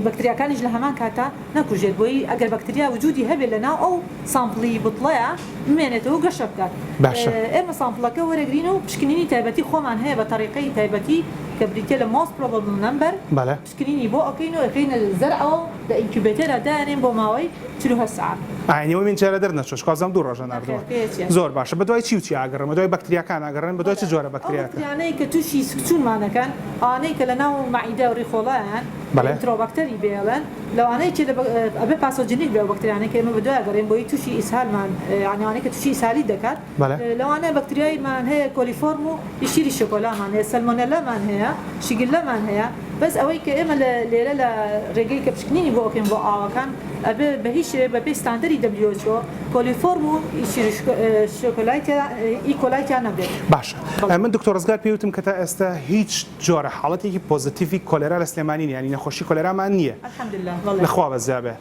بەکتریاکانیش لە هەمان کاتا نەکوژێت بۆی ئەگەر بەکتریا وجودی هەبێت لەناو ئەو sample ی بوتڵەیا بمێنێتەوە و گەشە بکات باشە. ئێمە sample ەکە وەرەگرین و پشکنینی تایبەتی خۆمان هەیە بە تەریقەی تایبەتی کە بریتیە لە most probable number بەڵێ. پشکنینی بۆ ئەکەین و ئەکەینە زەرعەوە و لە incubator ا دایەنێین بۆ ماوەی 48 سەعات. ئایا نیوەی من جارە دەرنەچووە چونکە وابزانم دوو ڕۆژە ناردووە. نەخێر پێچیە. زۆر باشە بەدوای چی و چی ئاگەڕێن بەدوای بەکتریاکان ئەگەڕێن بەدوای چ جۆرە ئەو بەکتریاکە؟ بەکتریانەی کە تووشی سکچوونمان ئەکەن ئەوانەی کە لەناو مەعیدە و ڕیخۆڵەیان بەڵێ. Enterobacter ی بێڵن لەوانەیە کێ لە ئەبێ pathogenic بێ ئەو بەکتریانەی کە ئێمە بەدوای ئەگەڕێین بۆی تووشی ئیسهالمان یانی ئەوانەی کە تووشی ئیسهالی دەکات بەڵێ. لەوانەیە بەکتریایمان هەیە coliform و Escherichia coli مان هەیە Salmonella مان هەیە Shigella مان هەیە بەس ئەوەی کە ئێمە لە لێرە لە ڕێگەی کە پشکنینی بۆ ئەکەین بۆ ئاوەکان ئەبێ بە هیچ شێوەیەک بە پێی ستاندەری WHO coliform و Escherichia coli تیا E. coli تیا نەبێت. باشە من دکتۆر ڕزگار پێی وتم کە تا ئێستا هیچ جۆرە حاڵەتێکی positive ی کۆلێرا لە سلێمانی نیە یانی نەخۆشی کۆلێرامان نیە الحمدللە بەڵێ. لە خوا بەزیا بێ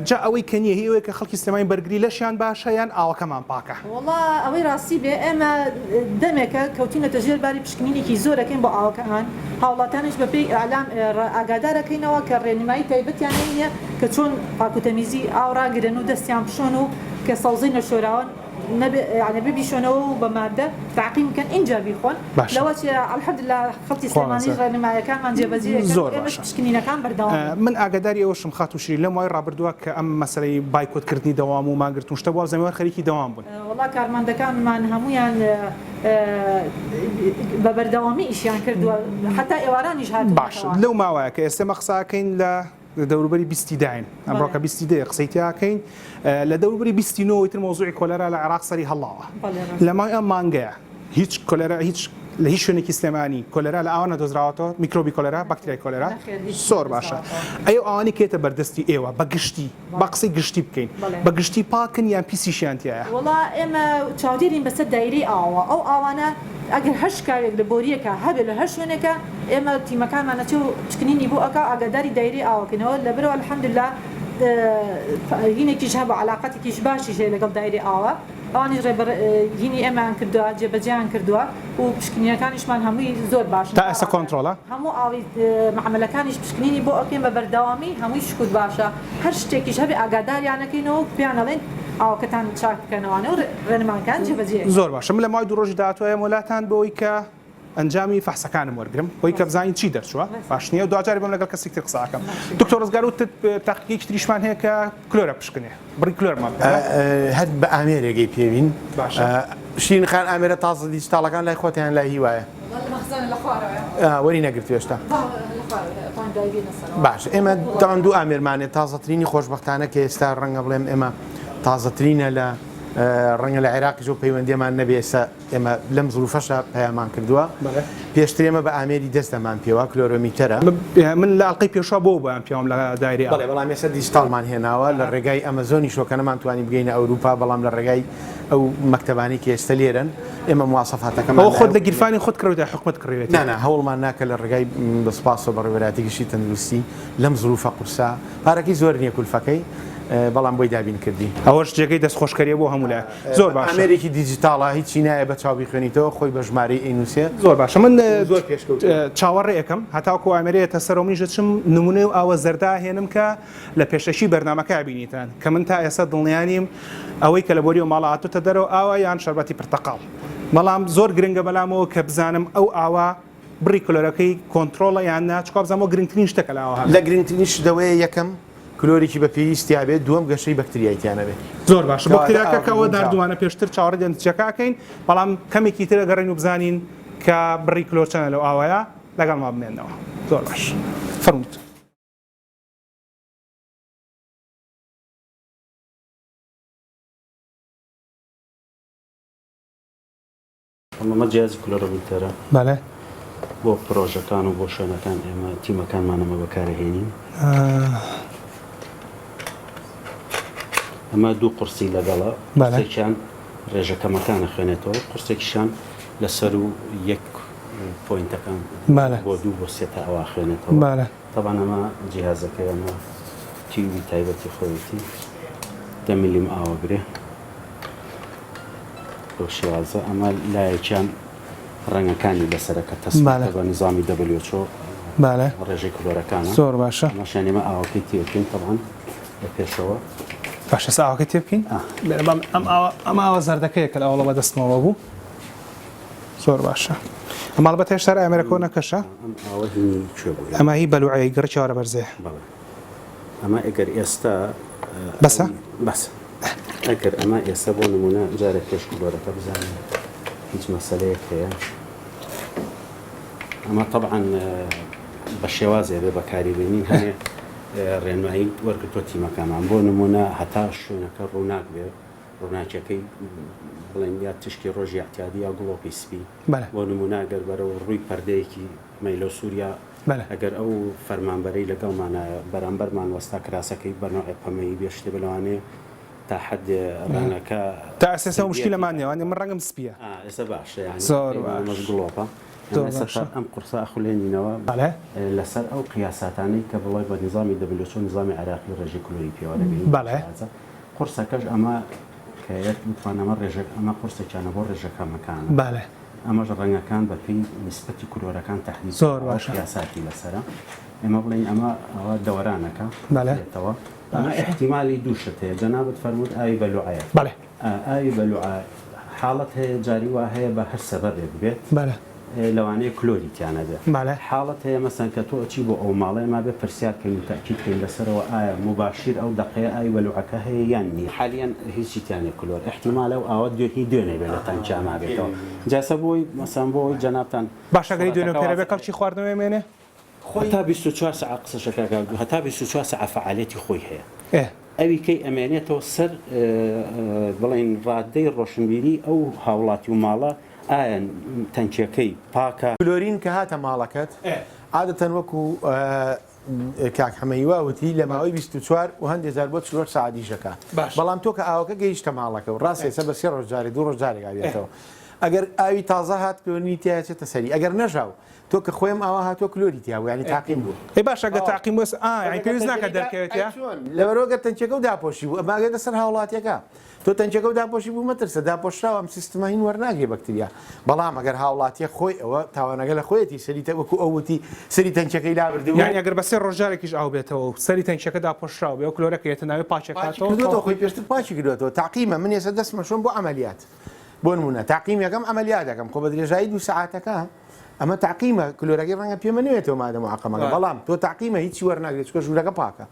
جا ئەوەی کە نیە هی ئەوەیە کە خەڵکی سلێمانی بەرگری لەشیان باشە یان ئاوەکەمان پاکە؟ وەڵا ئەوەی ڕاستی بێ ئێمە دەمێکە کەوتینەتە ژێر باری پشکنینێکی زۆر ئەکەین بۆ ئاوەکەمان هاوڵاتیانیش بە پێی ئیعلام ئاگادار ئەکەینەوە کە ڕێنمایی تایبەتیان هەیە کە چۆن پاک و تەمیزی ئاو ڕاگرن و دەستیان بشۆن و کە سەوزەی نەشۆراوە نەبێ یانی ببیشۆنەوە و بە مادە تەعقیم بکەن ئینجا بیخۆن باشە. لەوە چێ الحمدللە خەڵکی خوا سلێمانیش بەزا. ڕێنمایەکانمان جێبەجێ ئەکەن زۆر و ئێمەش باشە. پشکنینەکان بەردەوامن. من ئاگاداری ئەوەشم خاتوو شیرین لەم ماوەی ڕابردووە کە ئەم مەسەلەی بایکۆت کردنی دەوام و مانگرتن و شتە بووە زەمەوەر خەریکی دەوام بوون. وەڵا کارمەندەکانمان هەموویان بە بەردەوامی ئیشیان کردووە حەتا ئێوارانیش باشە هاتوونەتەوە. لەو ماوەیە کە ئێستە ئێمە قسە ئەکەین لە لە دەوروبەری بیستی داین ئەمڕۆکە بیستی دەیە قسەی تیاکەین لە دەوروبەری بیستی نۆوەی تر مەوزوعی کۆلێرا لە عێراق سەری هەڵاوە لە ماوەی ئەم مانگەیە هیچ کۆلێرا هیچ لە هیچ شوێنێکی سلێمانی کۆلێرا لە ئاوە نەدۆزراوەتەوە میکرۆبی کۆلێرا بەکتریای کۆلێرا زۆر باشە ئەی ئەوانی کێتە بەردەستی ئێوە بە گشتی با قسەی گشتی بکەین بە گشتی پاکن یان پیسیشیان تیایە؟ وەڵا ئێمە چاودێرین بەسەر دایرەی ئاوەوە ئەو ئاوانە ئەگەر هەر شکاوێک لە بۆریەکە هەبێت لە هەر شوێنێکە ئێمە تیمەکانمان ئەچێ و پشکنینی بۆ ئەکا و ئاگاداری دایرەی ئاوەکەینەوە لەبەرئەوە الحمدللە هینێکیش هەبوو عەلاقەتێکیش باشیش هەیە لەگەڵ دایرەی ئاوە ئەوانیش ڕێبەر هینی ئێمەیان کردووە جێبەجێیان کردووە و پشکنینەکانیشمان هەمووی زۆر باشن تا ئێستا کۆنترۆڵە؟ هەموو ئاوی مەعمەلەکانیش پشکنینی بۆ ئەکەین بە بەردەوامی هەمووی شکور باشە هەر شتێکیش هەبێ ئاگاداریان ئەکەینەوە و پێیان ئەڵێین ئاوەکەتان چاک بکەنەوانێ و ڕێنمانکان جێبەجێ ئەکەین. زۆر باشە من لە ماوەی دوو ڕۆژی داهاتوو ئەیەمەوە لاتان بۆ ئەوەی کە ئەنجامی فەحسەکانم وەرگرم بۆی کە بزانین چی دەرچووە باش نییە دواجاری بم لەگەڵ کەسێک تر قسە ئەکەم دکتۆر ڕزگار وتت تاقیگەیەکی تریشمان هەیە کە کلۆرە پشکنێ بڕی کلۆرمان هەر بە ئامێرێگەی پێوین باشە شیرین خان ئامێرە تازە دیجیتاڵەکان لای خۆتیان لای هیوایە وەری نەگرت هێشتا باش ئێمە تاوان دوو ئامێرمانێ تازەترینی خۆشببختانە کە ئێستا ڕەنگە بڵێم ئێمە تازەترینە لە. ڕەنگە لە عێراقیش ئەو پەیوەندیەمان نەبێ ئێستا ئێمە لەم زروفەشا پەیامان کردووە پێشتر ئێمە بە ئامێری دەست دەمان پێوە کلۆرۆمیتەرە. من لە ئەڵقەی پێشوە بۆ بۆیان پێوام لە دایرەی ئاو. بەڵێ بەڵام ئێستا دیجیتاڵمان هێناوە لە ڕێگای ئەمەزۆنیشەوە کە نەمانتوانی بگەینە ئەوروپا بەڵام لە ڕێگای ئەو مەکتەبانەی کە ئێستا لێرەن ئێمە مواسەفاتەکەمان ئەوە خۆت لە گیرفانی خۆت کڕیوتە حکومەت کڕیوێتی؟ نا نا هەوڵمان نا کە لە ڕێگای بە سوپاسەوە بەڕێوەبەرایەتی گشتی تەندروستی لەم زروفە قورسە پارەکەی زۆر نییە کولفەکەی بەڵام بۆی دابین کردین. ئەوەش جێگەی دەستخۆشکەریە بۆ هەموو لایەک. زۆر باشە. ئامێرێکی دیجیتاڵە هیچی نایە بە چاو بیخوێنیتەوە خۆی بە ژمارەی ئەینوسێ. زۆر باشە من زۆر پێشکەوتووە. چاوەڕێ ئەکەم هەتاوەکو ئامێرە یەتە سەرەوە منیش دەچم نمونەی ئەو ئاوە زەردە ئەهێنم کە لە پێشەکی بەرنامەکە بینیتان کە من تا ئێستا دڵنیا نیم ئەوەی کە لە بۆری ئەو ماڵە هاتۆتە دەرەوە ئاوە یان شەربەتی پرتەقاڵ بەڵام زۆر گرنگە بەلامەوە کە بزانم ئەو ئاوە بڕی کلۆرەکەی کۆنترۆڵە یان نا چونکە وابزانم ئەوە گرنگترین شتە کە لە ئاوا هەبێت. لە گرنگترین شت ئەوەیە یەکەم کلۆرێکی بە پێویست تیا بێت دووەم گەشەی بەکتریای تیا نەبێت. زۆر باشە کەواتە بەکتریاکە ئاوەکە کە ئەوە گونجاوە. ناردوومانە پێشتر چاوەڕێی دەنتیجەکە ئەکەین بەڵام کەمێکی تر ئەگەڕێین و بزانین کە بڕی کلۆر چەنە لەو ئاوەیە لەگەڵما بمێنەوە زۆر باش فەرموو دکتۆر. ئەمە جیازی کلۆرۆمیتەرە. بەلێ. بۆ پرۆژەکان و بۆ شوێنەکان ئێمە تیمەکانمان ئەمە بەکارەهێنین. ئەمە دوو قورسی لەگەڵە. بەلێ. قورسێکیان ڕێژە کەمەکان ئەخوێنێتەوە، قورسێکیشیان لەسەر و یەک پۆینتەکان بەلێ. بۆ دوو بۆ سێ تا ئەوە ئەخوێنێتەوە. بەلێ. تەبعەن ئەمە جیهازەکەی ئەمە تیوبی تایبەتی خۆیەتی دە ملیم ئاوەگرێ. بەو شێوازە ئەمە لایەکیان ڕەنگەکانی لەسەرە کە تەسمەکە بە نیزامی WHO ڕێژەی کلۆرەکانە. زۆر باشە. ئەمەشیان ئێمە ئاوەکەی تێ بکەین تەبعەن لە پێشەوە. باشە ئێستا ئاوەکەی تێ بکەین؟ لێرە بام ئەم ئاوە ئەم ئاوە زەردەکەیە کە لە ئەوڵە بەدەستمەوە بوو. زۆر باشە. ئەم ئەڵبەتە هێشتا ئامێرە کۆنەکەشە. ئەم ئاوە هی کوێ بوو؟ ئەمە هی بەلوعەی گڕکی ئاوارە بەرزەیە. بەڵێ. ئەمە ئەگەر ئێستا بەسە؟ بەسە. ئەگەر ئەمە ئێستا بۆ نمونە جارێک پێش کلۆرەکە بزانین هیچ مەسەلەیەک هەیە ئەمە طبعا بە شێوازێ بێ بەکاری بێنین هەنێ ڕێنمایی وەرگتووە تیمەکانمان بۆ نمونە هەتا شوێنەکە ڕووناک بێ ڕووناکیەکەی بڵێن یا تشکی ڕۆژی اعتیادی یا گڵۆپی سپی بۆ نمونە گەر بەرەو ڕووی پەردەیەکی مەیلۆ سووریا ئەگەر ئەو فەرمانبەرەی لەگەڵمانایە بەرامبەرمان وەستا کراسەکەی بە نەوعێ پەمەیی بێ شتێ بێ لەوانەیە تا حەدێ ڕەنگەکە تا ئێستا ئەو مشکیلەمان نییە وانیە من ڕەنگم سپییە. ئا ئێستا باشە یانی زۆر ئەمەش باش گڵۆپە زۆر ئێستا باشە. ئەم قورسە ئەخولێنینەوە بەڵێ. لەسەر ئەو قیاساتانەی کە بڵێ بە نیزامی WHO نیزامی عێراقی ڕێژەی کلۆری پێوە دەگرین بەڵێ. قورسەکەش ئەمە کە یەک وتمان ئەمە ڕێژە ئەمە قورسێکیانە بۆ ڕێژە کەمەکانە. بەڵێ. ئەمەش ڕەنگەکان بە پێی نیسبەتی کلۆرەکان تەحدید زۆر کراوە باشە. قیاساتی لەسەرە ئێمە بڵێین ئەمە ئەوە دەوەرانەکە بەلێ. دێتەوە ئەمە باشە. ئیحتیمالی دوو شت هەیە جەنابت فەرمووت ئاوی بەلوعەیە بەلێ. ئاوی بەلوعە حاڵەت هەیە جاری وا هەیە بە هەر سەبەبێک بێت بەلێ. لەوانەیە کلۆری تیا نەبێ. بەلێ. حاڵەت هەیە مەسەن کە تۆ ئەچی بۆ ئەو ماڵە ئێمە ئەبێ پرسیار کەین و تەئکید کەین لەسەرەوە ئایا موباشیر ئەو دەقەیە ئاوی بەلوعەکە هەیە یان نییە. حالیەن هیچی تیا نیە کلۆر ئیحتیمالە ئەو ئاوە دوێ هی دوێنێ بێ لە تانکیا مابێتەوە جا ئێستا بۆی مەسەن بۆ ئەوەی جەنابتان باشە گەر هی دوێنێ و سەڵاتەکە پێرێ بێ وازح کەڵکی خواردنەوەی ئەمێنێ؟ هەتا 24 سەعات قسەشە کاک عەبدو هەتا 24 سەعات فەعالیەتی خۆی هەیە ئێ. ئەوی کەی ئەمێنێتەوە سەر بڵێین ڕادەی ڕۆشنبیری ئەو هاوڵاتی و ماڵە ئایا تەنکیەکەی پاکە؟ کلۆرین کە هاتە ماڵەکەت عادەتەن وەکو کاک حەمە هیوا وتی لە ماوەی 24 و هەندێ جار بۆ 48 سەعات ئیش ئەکا بەڵام تۆ کە ئاوەکە گەیشتە ماڵەکە و ڕاستە ئێستا بە سێ ڕۆژ جارێ دوو ڕۆژ جارێک ئاویەتەوە ئەگەر ئاوی تازە هات کلۆرینی تیا ئەچێتە سەری ئەگەر نەژاو تۆ کە خۆیم ئاوا هاتووە کلۆری تیا بوو یانی تاقیم بوو. ئەی باشە گەر تاقیم بوو ئا یانی پێویست ناکات دەرکەوێت یا؟ لەبەرئەوە گەر تەنکیەکەو داپۆشی بوو ئەمە ئەگەر لەسەر هاوڵاتیەکە تۆ تەنکیەکەو داپۆشی بوو مەترسە داپۆشراوە ئەم سیستمە هین وەرناگرێ بەکتریا بەڵام ئەگەر هاوڵاتیە خۆی ئەوە تاوانەکە لە خۆیەتی سەری تە وەکو ئەو وتی سەری تەنکیەکەی لابردبوو. یانی ئەگەر بە سێ ڕۆژ جارێکیش ئاو بێتەوە و سەری تەنکیەکە داپۆشراو بێ ئەو کلۆرە کە یەتە ناوی پاکی پاکی ئەکاتەوە کردووەتەوە خۆی پێشتر پاکی کردووەتەوە تاقیمە من ئێستا دەستمە شۆم بۆ عەمەلیات بۆ نموونە تاقیم یەکەم عەمەلیات دەکەم خۆ بە درێژایی دوو سەعاتەکە ئەمە تەعقیمە کلۆرەکەی ڕەنگە پێمە نەوێتەوە مادە معقەمەکە بەڵام تۆ تەعقیمە هیچی وەرناگرێت چونکە ژوورەکە پاکە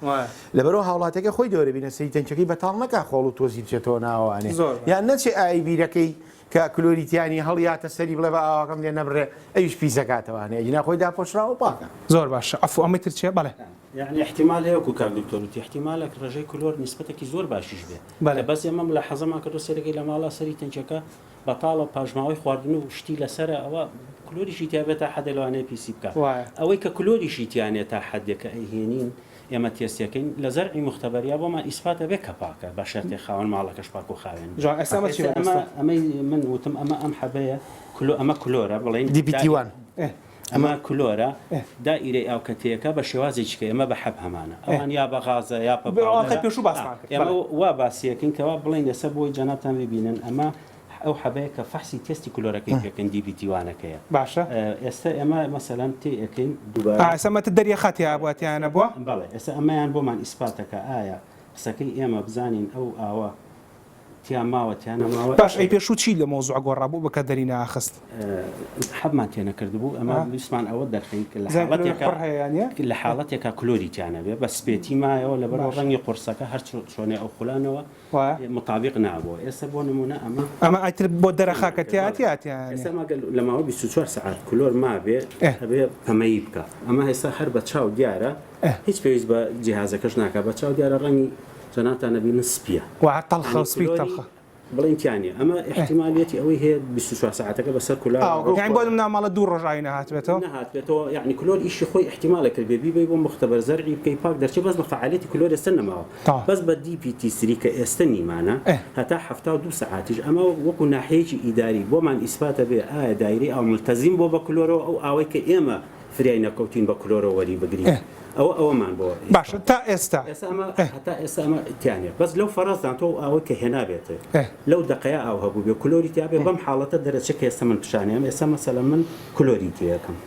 لەبەرەوە هاوڵاتیەکە خۆی دەورە بینە سەری تەنکەکەی بەتاڵ نەکا خۆڵ و تۆزی بچێتەوە ناوانێ یان نەچێ ئاوی بیرەکەی کە کلۆری تیانی هەڵیاتە سەری بڵێ بە ئاواکەم لێ نەبڕێ ئەویش پیسەکاتەوانێ ئەگینا خۆی داپۆشراوە پاکە. زۆر باشە عەفو ئەمەی تر چیە بەڵێ. یەعنی ئیحتیمال هەیە وەکو کاک دکتۆر وتی ئیحتیمالە ڕێژەی کلۆر نیسبەتێکی زۆر باشیش بێ بەلێ. بەس ئێمە ملاحەزەمان کردوە سەیرەکەی لە ماڵا سەری تەنکیەکە بەتاڵە پاشماوەی خواردن و شتی لەسەرە ئەوە کلۆریشی تیا بێت تا حەدێ لەوانەیە پیسی بکا وایە. ئەوەی کە کلۆریشی تیا نیە تا حەدێ کە ئەیهێنین ئێمە تێستیەکەین لە زەرعی موختەبەریا بۆمان ئیسپات ئەبێ کە پاکە بە شەرتێ خاوەن ماڵەکەش پاک و خاوێن بێ جوان ئێستا ئەمە چی ئێستا ئەمە بەدەستە؟ ئەمەی من وتم ئەمە ئەم حەبەیە کلۆ ئەمە کلۆرە بڵێین دی پی تی وان. ئێ. ئەمە کلۆرە دائیرەی ئاو کە تێکە بە شێوازێکی کە ئێمە بە حەب هەمانە ئەوان یا بە غازە یا بە ئەڵقەی پێشوو باسمان کرد ئێمە وا باسیەکەین کەوا بڵێین ئێستا بۆی جەنابتان ببینن ئەمە ئەو حەبەیە کە فەحسی تێستی کلۆرەکەی پێکەن دی بی دیوانەکەیە باشە ئێستا ئێمە مەسەلەن تێ ئەکەین دووبارە ئێستا مەتە دەریەخە تیا بووە تیا نەبووە بەڵێ ئێستا ئەمەیان بۆمان ئیسپاتەکە ئایا قسەکەی ئێمە بزانین ئەو ئاوە تیا ماوە تیا نەماوە. باش ئەی پێشوو چی لە مەوزوع گۆڕا بۆ بە دەری ناخست؟ حەبمان تێ نەکردبوو ئەمە ویستمان ئەوە دەرخەین کە لە حاڵەتێکا لە حاڵەتێکا کلۆری تیا نەبێ بە سپێتی مایەوە لەبەر ڕەنگی قورسەکە هەر چۆنێ ئەو خولانەوە مطابق نابووە ئێستا بۆ نمونە ئەمە ئەمە ئەتر بۆ دەرەخا کە تیا تیا تیا ئێستا ماگەل لە ماوەی 24 سەعات کلۆر مابێ ئەبێ پەمەیی بکا ئەمە ئێستا هەر بە چاو دیارە هیچ پێویست بە جیهازەکەش ناکا بە چاو دیارە ڕەنگی جەنابتان ئەبینن سپیە. وا تەڵخە و سپی تەڵخە. بڵێن تیا نیە ئەمە ئیحتیمالیەتی ئەوەی هەیە 24 سەعاتەکە بەسەر کولا یانی بۆ نمونە ماڵە دوو ڕۆژ ئاوی نەهاتبێتەوە نەهاتبێتەوە یانی کلۆر ئیشی خۆی ئیحتیمالە کرد بێ بیبەی بۆ مختبەر زەرعی بکەی پاک دەرچێ بەس بە فەعالیەتی کلۆر ئێستا نەماوە بەس بە دی پی تی سری کە ئێستا نیمانە هەتا 72 سەعاتیش ئەمە وەکو ناحیەیەکی ئیداری بۆمان ئیسپاتە بێ ئایا دایرەی ئاو ملتەزیم بۆ بە کلۆرەوە ئەو ئاوەی کە ئێمە فریای نەکەوتین بە کلۆرەوە وەری بگرین ئەوە ئەوەمان بۆ باشە تا ئێستا ئێستا ئەمە هەتا ئێستا ئەمە تیا نیە بەس لەو فەرەزدان تۆ ئەو ئاوەی کە هێنابێت لەو دەقەیە ئاو هەبوو بێ کلۆری تیا بێ بەم حاڵەتە دەرەچێ کە ئێستا من پیشانیان ئێستا مەسەلەن من کلۆری تێ ئەکەم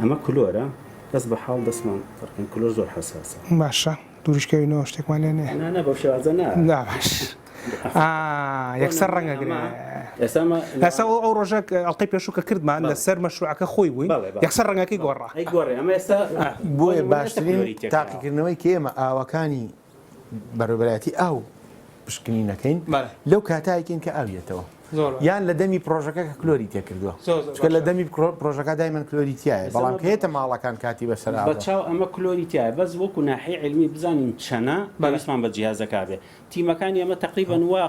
ئەمە کلۆرە بەس بە حاڵ دەستمان فەرقین کلۆر زۆر حەساسە باشە دووریش کەوینەوە شتێکمان لێ نێ نا نا بەو شێوازە نا نا باش یەکسەر ڕەنگە گرێ ئێستا ئەو ڕۆژە ئەڵقەی پێشوو کە کردمان لەسەر مەشروعەکە خۆی بووین یەکسەر ڕەنگەکەی گۆڕا بۆیە باشترین تاقیکردنەوەی کە ئێمە ئاوەکانی بەڕێوەبەرایەتی ئاو پشکنینەکەین لەو کاتایکەین کە ئاویەتەوە یان لە دەمی پرۆژەکە کە کلۆری تێکردووە چکە لە دەمی پرۆژەکە دایمەن کلۆری تایە بەڵام کێتە ماڵەکان کاتی بەسەر بەچاو ئەمە کلۆری تایە بەس وەکو ناحی علمی بزانین چەنە بەویستمان بە جیازەکە بێ تیمەکانی ئێمە تەقریبەن وا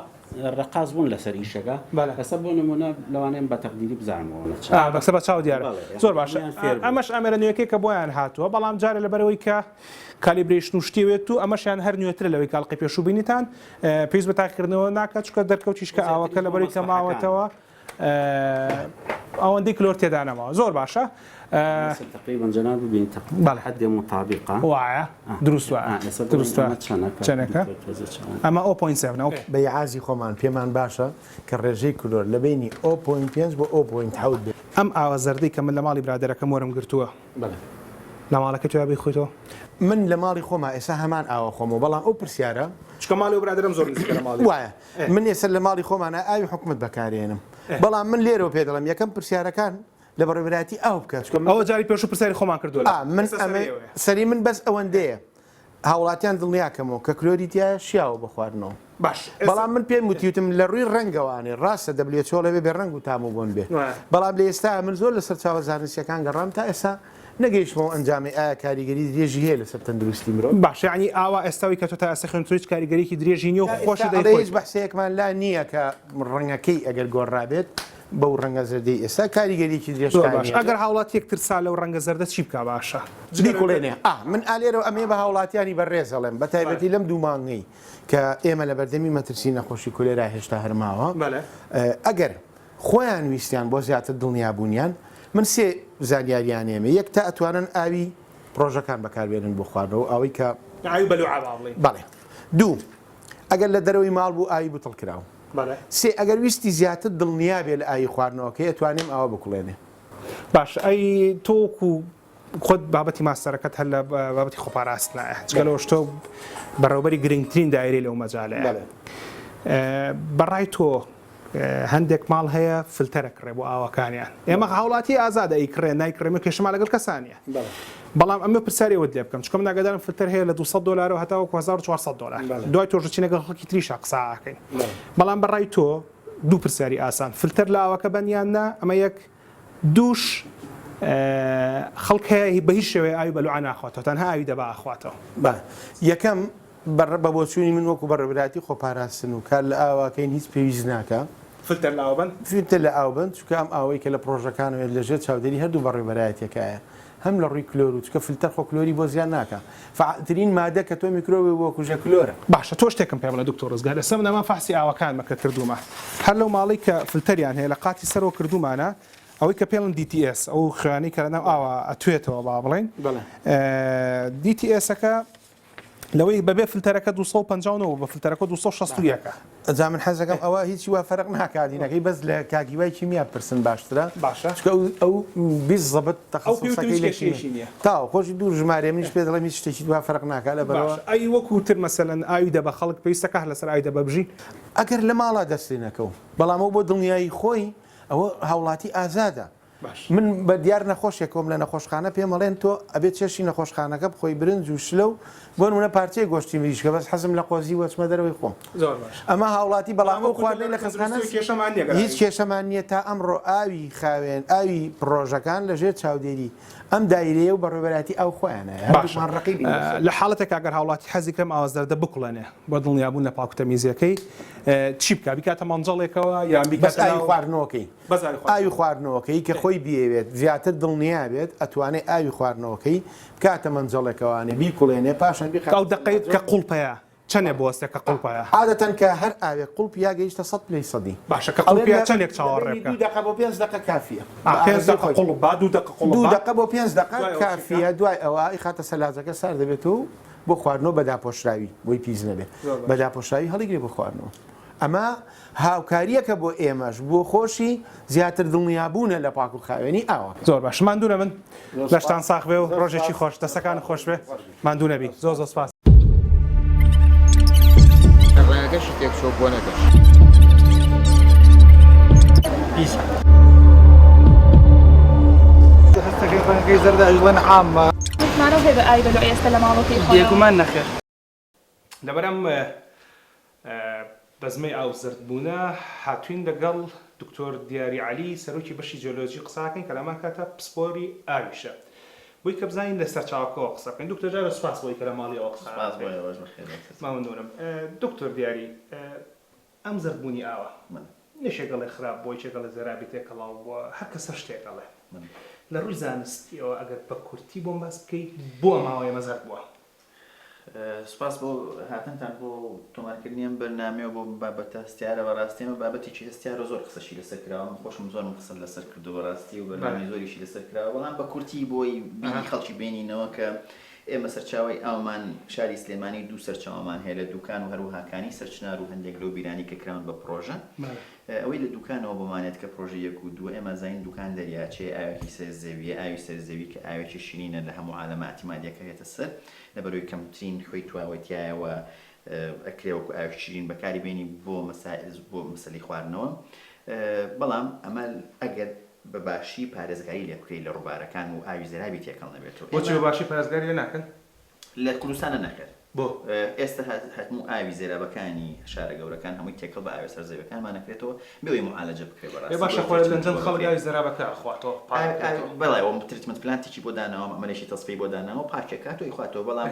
ڕەقاس بوون لەسەر ئیشەکە ئێستا بۆ نمونە لەوانەیە بە تەقدیری بزانم ئەوەنە چەند. ئا بەسە بە چاو دیارە زۆر باشە ئەمەش ئامێرە نوێکەی کە بۆیان هاتووە بەڵام جارێ لەبەرئەوەی کە calibration و شتی وێت و ئەمەشیان هەر نوێترە لەوەی کە ئەڵقەی پێشوو بینیتان پێویست بە تاقیکردنەوە ناکات چونکە دەرکەوتیش کە ئاوەکە لەبەرەوەی کە ماوەتەوە ئەوەندەی کلۆر تێدا نەماوە زۆر باشە تقریبا جەناب ببین بەڵێ حد مطابقە وایە دروست وایە دروست وایە چەنەکە ئەمە 0.7 ئۆکەی بە ئیعازی خۆمان پێمان باشە کە ڕێژەی کلۆر لە بەینی 0.5 بۆ 0.7 بێت. ئەم ئاوە زەردەی کە من لە ماڵی برادەرەکەم وەرم گرتووە بەڵێ. لە ماڵەکەی تۆیا بیخۆیتەوە؟ من لە ماڵی خۆما ئێستا هەمان ئاوە خۆمەوە بەڵام ئەو پرسیارە. چونکە ماڵی ئەو برادەرەم زۆر نزیکە لە ماڵی من. وایە من ئێستا لە ماڵی خۆمانا ئاوی حکومەت بەکارێنم بەڵام من لێرەوە پێ دەڵێم یەکەم پرسیارەکان لە بەڕێوەبەرایەتی ئاو بکە چونکە من ئەوە جاری پێشوو پرسیاری خۆمان کردووە لە ئا من ئێستا سەری ئەمە ئێوەیە. سەری من بەس ئەوەندەیە هاوڵاتیان دڵنیاکەمەوە کە کلۆری تیایە شیاوە بۆ خواردنەوە باش ئێستا بەڵام من پێم وتی وتم لە ڕووی ڕەنگەوانێ ڕاستە WHO ئەڵێ بێ بێ ڕەنگ و تام و بۆن بێ وایە. بەڵام لە ئێستا من زۆر لە سەرچاوە زانستیەکان گەڕام تا ئێستا نەگەیشتمەوە ئەنجامەی ئایا کاریگەری درێژی هەیە لەسەر تەندروستی مرۆڤ؟ باشە یانی ئاوا ئێستا وی کە تۆ تا ئێستا خوێندتەوە هیچ کاریگەریەکی درێژی نیە و تا خۆشت ئێستا ئەڵێ دەیخۆیت. هیچ بەحسەیەکمان لا نییە کە ڕەنگەکەی ئەگەر گۆڕرابێت بەو ڕەنگە زەردەی ئێستا کاریگەریەکی زۆر درێژخایەنی باش هەبێت. ئەگەر هاوڵاتیەک ترسا لەو ڕەنگە زەردە چی بکا باشە؟ جگە لە بیکوڵێنێ ئا من ئا لێرەوە ئەمەیە بە هاوڵاتیانی بەڕێز ئەڵێم بە تایبەتی لەم دوو مانگەی کە ئێمە لە بەردەمی مەترسی نەخۆشی کولێرا هێشتا هەر ماوە ئەگەر خۆیان ویستیان بۆ زیاتر دڵنیابوونیان من سێ زانیاریان ئێمە یەک تا ئەتوانن ئاوی پڕۆژەکان بەکاربێنن بۆ خواردنەوە ئەوەی کە ئاوی بەلوعە با بڵێین. بەڵێ دوو ئەگەر لە دەرەوەی ماڵ بوو ئاوی بتڵ کراو سێ ئەگەر ویستی زیاتر دڵنیا بێ لە ئاوی خواردنەوەکەی ئەتوانێم ئاوە بکوڵێنێ. باش ئەی تۆ وەکو خۆت بابەتی ماستەرەکەت هەر لە بابەتی خۆپاراستنایە جگە لەوەش تۆ بەڕێوبەری گرنگترین دایرەی لەو مەجالەیە بەڕای تۆ هەندێک ماڵ هەیە فلتەرە کڕێ بۆ ئاوەکانیان ئێمە هاوڵاتی ئازادە ئی کڕێ نایکڕێ من کێشەمان لەگەڵ کەسانە بەڵام ئەمە پرسیاری ئەوەت لێ بکەم چونکە من ئاگادارم فلتەر هەیە لە 200 دلارەوە هەتاوەکو 1400 دلار دوای تۆش چینە لەگەڵ خەڵکی تریشا قسە ئەکەین بەڵام بەڕای تۆ دوو پرسیاری ئاسان فلتەر لە ئاوەکە بەن یان نا ئەمە یەک دووش. خەڵک هەیە بە هیچ شێوەیە ئاوی بەلوعە ناخواتەوە تەنها ئاوی دەبا ئەخواتەوە. با یەکەم بە بۆچوونی من وەکو بەڕێوەبەرایەتی خۆپاراستن و کار لە ئاواکەین هیچ پێویست ناکا. فلتەر لە ئاو بەن؟ فلتەر لە ئاو بەن چونکە ئەم ئاوەی کە لە پڕۆژەکانەوەیە لە ژێر چاودێری هەردوو بەڕێوەبەرایەتیەکایە هەم لە ڕووی کلۆر و چونکە فلتەر خۆ کلۆری بۆ زیان ناکا فەعالترین مادە کە تۆ میکرۆبی بۆ کوژە کلۆرە. باشە تۆ شتێکم پێ بڵێ دکتۆر ڕزگار ئێستا من ئەمە فەحسی ئاوەکانمە کە کردوومە هەر لەو ماڵەی کە فلتەریان هەیە لە قاتی سەرەوە کردوومانە ئەوەی کە پێڵن DTS ئەو خوێنەی کە لەناو ئاوا ئەتوێتەوە با بڵێین DTS ەکە لەوەی بەبێ فلتەرەکە 259 بوو بە فلتەرەکە 261 ە. جا من حەزەکەم ئەوە هیچی وا فەرق ناکات دینەکەی بەس لە کاک هیوای کیمیا بپرسن باشترە باشە چونکە ئەو ئەو بیزەبت ئەو پێی وتم تەخەسوسەکەی هیچ لە کێشەیەکی کیمیا نییە. تاو خۆشی دوور ژمارەیە منیش پێ دەڵێم هیچ شتێکی وا فەرق ناکات لەبەرئەوە باشە ئەی وەکوو تر مەسەلەن ئاوی دەبە خەڵک پێویستەکا هەر لەسەر ئاوی دەبە بژی؟ ئەگەر لە ماڵا دەستی نەکەو بەڵام ئەو بۆ دڵنیایی خۆی ئەوە هاوڵاتی ئازادە من بە دیار نەخۆشێکەوەم لە نەخۆشخانە پێم ئەڵێن تۆ ئەبێ چێشتی نەخۆشخانەکە بخۆی برنج و شلە و بۆ نمونە پارچەیەک گۆشتی مریشکە بەس حەزم لە قۆزی وەچمە دەرەوەی خۆم زۆر باش ئەمە هاوڵاتی بەڵام ئەو خواردنەی لە خەستخانە کێشەمان نییە هیچ کێشەمان نییە تا ئەمڕۆ ئاوی خاوێن ئاوی پڕۆژەکان لە ژێر چاودێری ئەم دایرەیە و بەڕێوەبەرایەتی ئاو خۆیانە باشە هەردووکمان ڕەقیبین لەسەر. لە حاڵەتێکا گەر هاوڵاتی حەزی کرد ئەم ئاوە زەردە بکوڵێنێ بۆ دڵنیابوون لە پاکوتەمیزیەکەی چی بکا بیکاتە مەنجەڵێکەوە یان بەس بیکاتە ئاوی ناو خواردنەوەکەی بەس ئاوی خواردنەوە. ئاوی خواردنەوەکەی کە خۆی بیەوێت زیاتر دڵنیا بێت ئەتوانێ ئاوی خواردنەوەکەی بکاتە مەنجەڵێکەوانێ بیکوڵێنێ پاشان بیخاتە ئەو دەقەی کە قوڵپەیە چەنێ بوەستێ کە قوڵپەیە؟ عادەتەن کە هەر ئاوێک قوڵپیا گەیشتە سەد پلەی سەدی باشە کە ئەڵێن قوڵپیا لە چەنێک لە چاوەڕێ بەینی بکا؟ دوو دەقە بۆ پێنج دەقە کافیە ئا بە پێنج ئارەزووی دەقە خۆی قوڵپ با دوو دەقە قوڵپ دوو با دەقە بۆ پێنج دەقە دوای ئەوە چی بکا؟ کافیە دوای ئەوە ئەیخاتە سەلاجەکە سارد دەبێتەوە و بۆ خواردنەوە بە داپۆشراوی بۆی پیس نەبێ زۆر بە باشە. داپۆشراوی هەڵیگرێ بۆ خواردنەوە ئەمە هاوکارییەکە بۆ ئێمەش بۆ خۆشی زیاتر دڵنیابوونە لە پاک و خاوێنی ئاوەکە. زۆر باش ماندوو نەبن لەشتان ساخ بێ و ڕۆژێکی خۆش دەستەکانت خۆش بێ ماندوو نەبی زۆر زۆر سپاس. ڕێگەشی تێکچووە بۆنەکەش پیسە. هەستەکەی ڕەنگەکەی زەردە ئەیڵێن عامە. متمانەو هەیە بە ئاوی بەلوعی ئێستا لە ماڵەکەی خۆیەوە؟ بێگومان نەخێر. لەبەر ئەم بەزمەی ئاو زەرد بوونە هاتوین لەگەڵ دکتۆر دیاری عەلی سەرۆکی بەشی جیۆلۆجی قسە ئەکەین کە لەمان کاتە پسپۆری ئاویشە بۆی کە بزانین لە سەرچاوەکەوە قسە بکەین دکتۆر جارێ سوپاس بۆی کە لە ماڵیەوە قسە سوپاس بۆ ئەکەین ئێوەش بەخێر بێن سەرچاوە. مەمنونم دکتۆر دیاری ئەم زەرد بوونی ئاوە یەکێک ئەڵێ خراپ بووە یەکێک ئەڵێ زەرابی تێکەڵاو بووە هەر کەسە شتێک ئەڵێ لە ڕووی زانستیەوە ئەگەر بە کورتی بۆم باس بکەی بۆ ئەم ئاوە ئێمە زەرد بووە؟ سوپاس بۆ هاتنتان بۆ تۆمارکردنی ئەم بەرنامەیە و بۆ بابەتە هەستیارە بەڕاستی ئەمە بابەتێکی هەستیارە و زۆر قسەشی لەسەر کراوە من خۆشم زۆرم قسەم لەسەر کردووە بەڕاستی و بەرنامەی زۆریشی لەسەر کراوە بەڵام بە کورتی بۆی بیری خەڵکی بێنینەوە کە ئێمە سەرچاوەی ئاومان شاری سلێمانی دوو سەرچاوەمان هەیە لە دوکان و هەروەها کانی سەرچنار و هەندێک لەو بیرانی کە کراون بە پڕۆژە ئەوەی لە دوکانەوە بۆمانێت کە پرۆژە یەک و دووە ئێمە زانین دوکان دەریاچەیە ئاوێکی سەر زەویە ئاوی سەر زەوی کە ئاوێکی شیرینە لە هەموو عالەمە ئیعتیمادیەکە هێتە سەر لەبەرەوەی کەمترین خوێی تواوەی تیایە و ئەکرێ وەکو ئاوێکی شیرین بەکاری بێنی بۆ مەسائل بۆ مەسەلەی خواردنەوە بەڵام ئەمە ئەگەر بە باشی پارێزگاری لێ بکەی لە ڕووبارەکان و ئاوی زێرابی تێکەڵ نەبێتەوە بۆچی بە باشی پارێزگاری لێ ناکەن؟ لە کوردستانە نەخێر. بۆ؟ ئێستا هەموو ئاوی زێرابەکانی شارە گەورەکان هەمووی تێکەڵ بە ئاوە سەر زەویەکانمان ئەکرێتەوە بێ ئەوەی موعالەجە بکرێ بەڕاستی ئێ باشە خۆ لەنجەن خەڵک ئاوی زێرابەکە ئەخواتەوە پاک ئەکرێتەوە. بەڵێ ئەوە treatment plant ێکی بۆ داناوە مەعمەلێکی تەسفیەی بۆ داناوە پاکی ئەکاتەوە ئەیخواتەوە بەڵام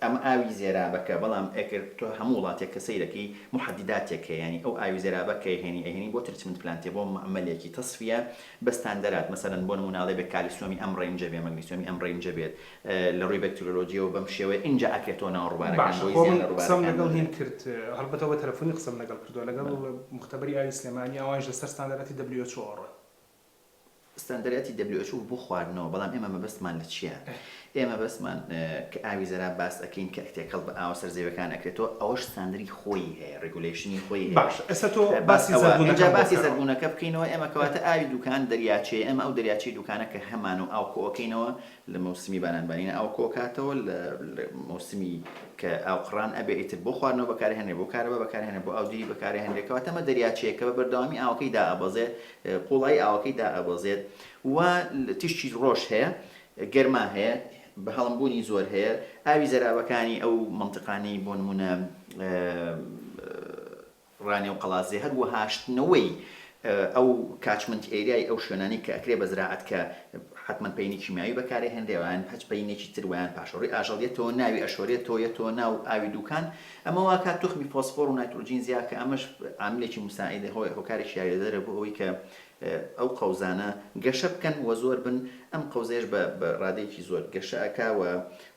ئەمە ئاوی زێرابەکە بەڵام ئەگەر تۆ هەموو وڵاتێک کە سەیرەکەی موحەدیداتێک هەیە یانی ئەو ئاوی زێرابە کە ئەیهێنی ئەیهێنی بۆ treatment plant ێ بۆ مەعمەلێکی تەسفیە بە ستاندەرات مەسەلەن بۆ نموونە ئەڵێ بێ کالیسیۆمی ئەم range ە بێ مەگنیسیۆمی ئەم range ە بێت لە ڕووی بەکتریۆلۆجیەوە بەم شێوەیە ئینجا ئەکرێتەوە ناو ڕووبارەکان باشە بۆی خۆ زیان من لە قسەم ڕووبارەکان لەگەڵ هین نەدرێت. کرد هەڵبەتە بە تەلەفۆنی قسەم لەگەڵ کردووە لەگەڵ موختەبەری ئاوی سلێمانی ئەوانیش لەسەر ستاندەراتی WHO ئەڕۆن. ستاندەراتی WHO بۆ خواردنەوە بەڵام ئێمە مەبەستمان لە چیە؟ ئێمە مەبەستمان کە ئاوی زەراب باس ئەکەین کە تێکەڵ بە ئاوە سەر زەویەکان ئەکرێتەوە ئەوەش ستاندەری خۆی هەیە regulation ی خۆی هەیە باشە ئێستا تۆ باس باسی ئەوە زەردبوونەکەم ئینجا بۆ باسی بکەرەوە. زەردبوونەکە بکەینەوە ئێمە کەواتە ئاوی دوکان دەریاچەیە ئێمە ئەو دەریاچەی دوکانە کە هەمانە و ئاو کۆئەکەینەوە لە مەوسمی باران بارینە ئاو کۆکاتەوە لە مەوسمی کە ئاو قڕان ئەبێ ئیتر بۆ خواردنەوە بەکارهێنرێ بۆ کارەبا بەکارهێنرێ بۆ ئاودیری بەکارهێنرێ کەواتە ئەمە دەریاچەیە کە بە بەردەوامی ئاوەکەی دائەبەزێ قوڵایی ئاوەکەی دائەبەزێت و تیشکی ڕۆژ هەیە گەرما هەیە بە هەڵمبوونی زۆر هەیە ئاوی زەرابەکانی ئەو مەنتیقانەی بۆ نمونە ڕانیە و قەڵادزێ، هەروەها شتنەوەی ئەو catchment area ی ئەو شوێنانەی کە ئەکرێ بە زراعەت کە حەتمەن پەینی کیمیاوی بەکارئەهێنرێ ویان هەچ پەینێکی تر ویان پاشەڕۆی ئاژەڵ یەتەوە ناوی ئەشۆرێتەوە یەتەوە ناو ئاوی دوکان ئەمە واکات توخمی فۆسفۆر و نایترۆجین زیا کە ئەمەش عاملێکی موساعیدە هۆی هۆکارێکی یاریدەدەرە بۆ ئەوەی کە ئەو قەوزانە گەشە بکەن و زۆر بن ئەم قەوزەیەش بە بە ڕادەیەکی زۆر گەشە ئەکا و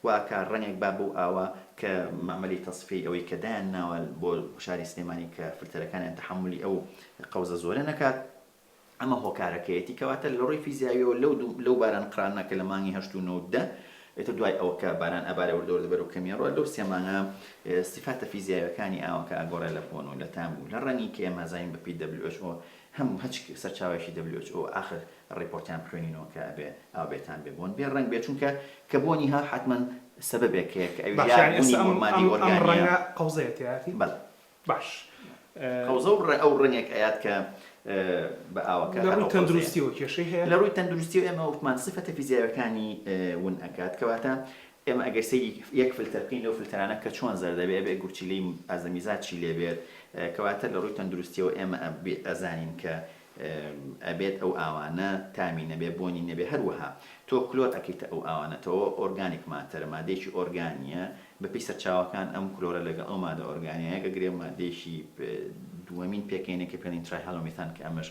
واکا ڕەنگێک با بەو ئاوە کە مەعمەلی تەسفیەی ئەوەی کە دایان ناوە بۆ شاری سلێمانی کە فلتەرەکانیان تەحەمولی ئەو قەوزە زۆرە نەکات ئەمە هۆکارەکەیەتی کەواتە لە ڕووی فیزیاویەوە لەو دوو لەو باران قرانە کە لە مانگی هەشت و نۆ و دە ئیتر دوای ئەوە کە باران ئەبارێ وردە وردە بەرەو کەمی ئەڕوا لەو سێ مانگە سیفاتە فیزیاویەکانی ئاوەکە ئەگۆڕێ لە بۆن و لە تام و لە ڕەنگی کە ئێمە ئەزانین بە پێی WHO هەموو هەچ سەرچاوەیەکی WHO ئاخر ڕیپۆرتیان بخوێنینەوە کە ئەبێ ئاو بێتام بێ بۆن بێ ڕەنگ بێ چونکە کە بۆنی ها حەتمەن سەبەبێک هەیە کە ئەویش باشە یا یانی بوونی ئێستا ئەم مادەی ئەم ئەم ئۆرگانیە ڕەنگە قەوزەیە تیایەتی؟ بەڵێ. باش. قەوزە و ئەو ڕەنگێک ئەیات کە بە ئاوەکە لە هەر ڕووی ئەو قەوزەیە. تەندروستیەوە کێشەی هەیە؟ لە ڕووی تەندروستیەوە ئێمە وتمان سیفەتە فیزیاویەکانی ون ئەکات کەواتە ئێمە ئەگەر سەیری یەک فلتەر بکەین لەو فلتەرانە کە چۆن زەردە بێ ئەبێ گورچیلەی ئازەمیزاد چی لێ بێت کەواتە لە ڕووی تەندروستیەوە ئێمە ئەزانین کە ئەبێت ئەو ئاوانە تامی نەبێ بۆنی نەبێ هەروەها تۆ کلۆر ئەکەیتە ئەو ئاوانەتەوە organic matter ە مادەیەکی ئۆرگانیە بەپێی سەرچاوەکان ئەم کلۆرە لەگەڵ ئەو مادە ئۆرگانیە یەک ئەگرێ مادەیەکی دووەمین پێکهێنێ کە پێڵین trihalomethane کە ئەمەش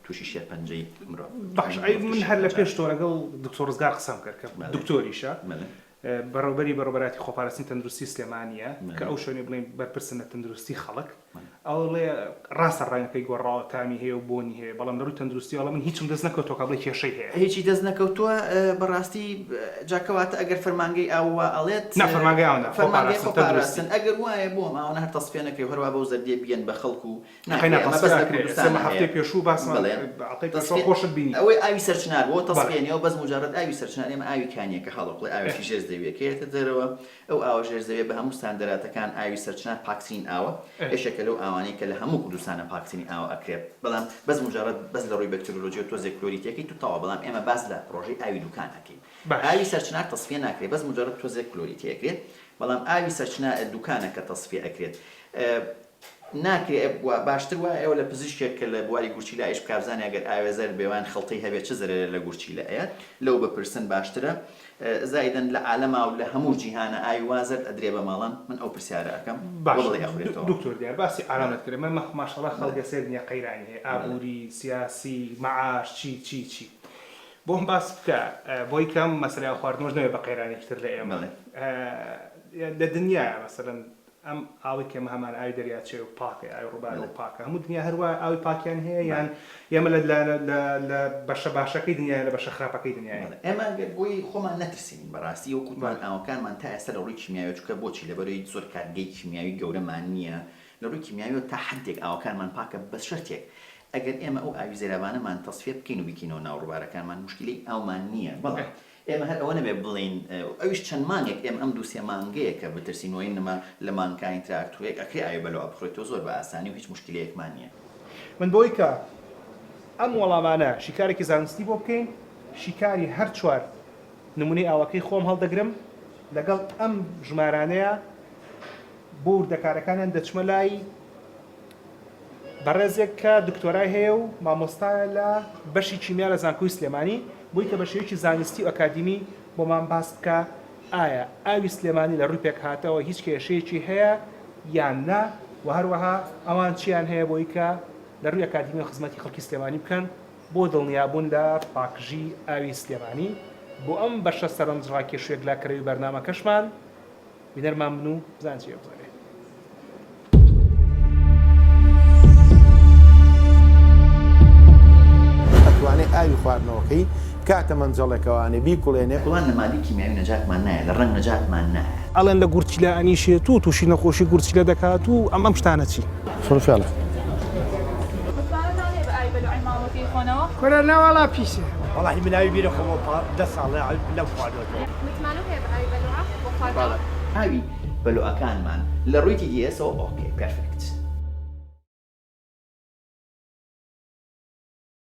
تووشی شێرپەنجەی مرۆڤ باش ئەی من هەر لە پێش تۆ لەگەڵ دکتۆر ڕزگار قسەم کرد کە دکتۆریشە بەڕێوبەری بەڕێوبەرایەتی خۆپارستنی تەندروستی سلێمانییە کە ئەو شوێنەی بڵێین بەرپرسن لە تەندروستی خەڵک ئەڵێ ڕاستە ڕەنگەکەی گۆڕاوە تامی هەیە و بۆنی هەیە بەڵام لە ڕووی تەندروستی ئەڵێ من هیچم دەست نەکەوتووە کە بڵێ کێشەی هەیە. هیچی دەست نەکەوتووە بەڕاستی جا کەواتە ئەگەر فەرمانگەی ئاو وا ئەڵێت نا فەرمانگەی ئاو نا فەرمانگەی خۆپاراستن تەندروستی خۆپاراستن ئەگەر وایە بۆ ئەم ئاوانە هەر تەسفیە نەکرێ و هەروا بەو زەردیە بیەن بە خەڵک و قەی نا ناکرێ ئەمە تەسفیە بەس لە ئەکرێ ئێستا کوردستانا ئێمە هەیە هەفتەی پێشوو باسمان بەڵێ ئەڵقەی پێشوو تەسفیە خۆشت بینی ئەوەی ئاوی سەرچنار بۆ بەڵێ تەسفیە نیە بەس موجەڕەد ئاوی سەرچنار ئێمە ئاوی کانیەکە هەڵەقوڵێ ئاوێکی ژێر زەویەکە یەتە دەرەوە ئەو ئاوە ژێر زەویە بە هەموو ستاندەراتەکان ئاوی سەرچنار پاکترین ئاوە یەکێکە لەو ئاوانەی کە لە هەموو کوردستانە پاکترین ئاوە ئەکرێ بەڵام بەس موجەڕەد بەس لە ڕووی بەکتریۆلۆجیەوە تۆزێک کلۆری تێکەی تو تەواو بەڵام ئێمە باس لە پڕۆژەی ئاوی دوکان ئەکەین باش. ئاوی سەرچنار تەسفیە ناکرێ بەس موجەڕەد تۆزێک کلۆری تێکرێ بەڵام ئاوی سەرچنا دوکانە کە تەسفیە ئەکرێت ناکرێ وا باشتر وایە ئێوە لە پزیشکێک کە لە بواری گورچیلە ئیش بکا بزانێ ئەگەر ئاوێ زەرد بێ وان خڵتەی هەبێ چ زەرەرێ لە گورچیلە ئەیات لەو بپرسن باشترە زائیدەن لە عالەما و لە هەموو جیهانا ئاوی وا زەرد ئەدرێ بە ماڵان من ئەو پرسیارە ئەکەم بۆ باشە بڵێی ئەخورێتەوە. دکتۆر دیار باسی عالەمت کرد ئێمە ماشەڵا خەڵک ئێستا نیە قەیرانی هەیە ئابوری سیاسی مەعاش چی چی چی بۆم باس بکە بۆی کەم مەسەلەی ئاو خواردنەوەش نەبێ بە قەیرانێکی تر لە ئێمە لە دنیایە مەسەلەن ئەم ئاوەی کە ئێمە هەمانە ئاوی دەریاچەیە و پاکە، ئاوی ڕووبارە و پاکە، هەموو دنیا هەر وایە ئاوی پاکیان هەیە یان ئێمە لە لە لە لە بەشە باشەکەی دنیاین لە بەشە خراپەکەی دنیاین؟ بەڵێ ئێمە گەر بۆی خۆمان نەترسێنین بەڕاستی وەکو وتمان ئاوەکانمان تا ئێستا لە ڕووی کیمیاویەوە چونکە بۆچی لەبەرئەوەی زۆر کارگەی کیمیاوی گەورەمان نییە لە ڕووی کیمیاویەوە تا حەدێک ئاوەکانمان پاکە بەس شەرتێک ئەگەر ئێمە ئەو ئاوی زێرابانەمان تەسفیە بکەین و بیکەینەوە ناو ڕووبارەکانمان موشکیلەی ئاومان نییە بەڵام ئێمە هەر ئەوە نەبێ بڵێین ئەویش چەند مانگێک ئێمە ئەم دوو سێ مانگەیە کە بترسین وەینما لە مانگەکانی ترا تۆیەک ئەکرێ ئاوی بەلۆعە بخورێتەوە زۆر بە ئاسانی و هیچ موشکیلەیەکمان نیە. من بۆی کە ئەم وەڵامانە شیکارێکی زانستی بۆ بکەین، شیکاری هەر چوار نمونەی ئاوەکەی خۆم هەڵدەگرم لەگەڵ ئەم ژمارانەیا بۆ وردەکارەکانیان دەچمە لای بەڕێزێک کە دکتۆرای هەیە و مامۆستایە لە بەشی کیمیا لە زانکۆی سلێمانی بۆی کە بە شێوەیەکی زانستی و ئەکادیمی بۆمان باس بکا ئایا ئاوی سلێمانی لە ڕووی پێکهاتەوە هیچ کێشەیەکی هەیە یان نا و هەروەها ئەوان چیان هەیە بۆی کە لە ڕووی ئەکادیمیەوە خزمەتی خەڵکی سلێمانی بکەن بۆ دڵنیابوون لە پاکژی ئاوی سلێمانی بۆ ئەم بەشە سەرنجڕاکێش و یەکلاکەرەوەی بەرنامەکەشمان بینەرمان بن و بزانن چی ئەگوزەرێ. ئەتوانێ ئاوی خواردنەوەکەی بکاتە مەنجەڵێکەوانێ بیکوڵێنێ. کوڵان لە مادەی کیمیاوی نەجاتمان نایە لە ڕەنگ نەجاتمان نایە. ئەڵێن لە گورچیلە ئەنیشێت و توشی نەخۆشی گورچیلە دەکات و ئەم ئەم شتانە چی؟ فڕفێڵە. متمانەتان هەیە بە ئاوی بەلوعەی ماڵەکەی خۆنەوە؟ کورە نەوەڵا پیسە. وەڵاهی من ئاوی بیرە خۆمەوە دە ساڵە نەم خواردۆتەوە. متمانەو هەیە بە ئاوی بەلوعە بۆ خواردنەوە؟ بەڵێ ئاوی بەلوعەکانمان لە ڕووی TDS ەوە okay perfect.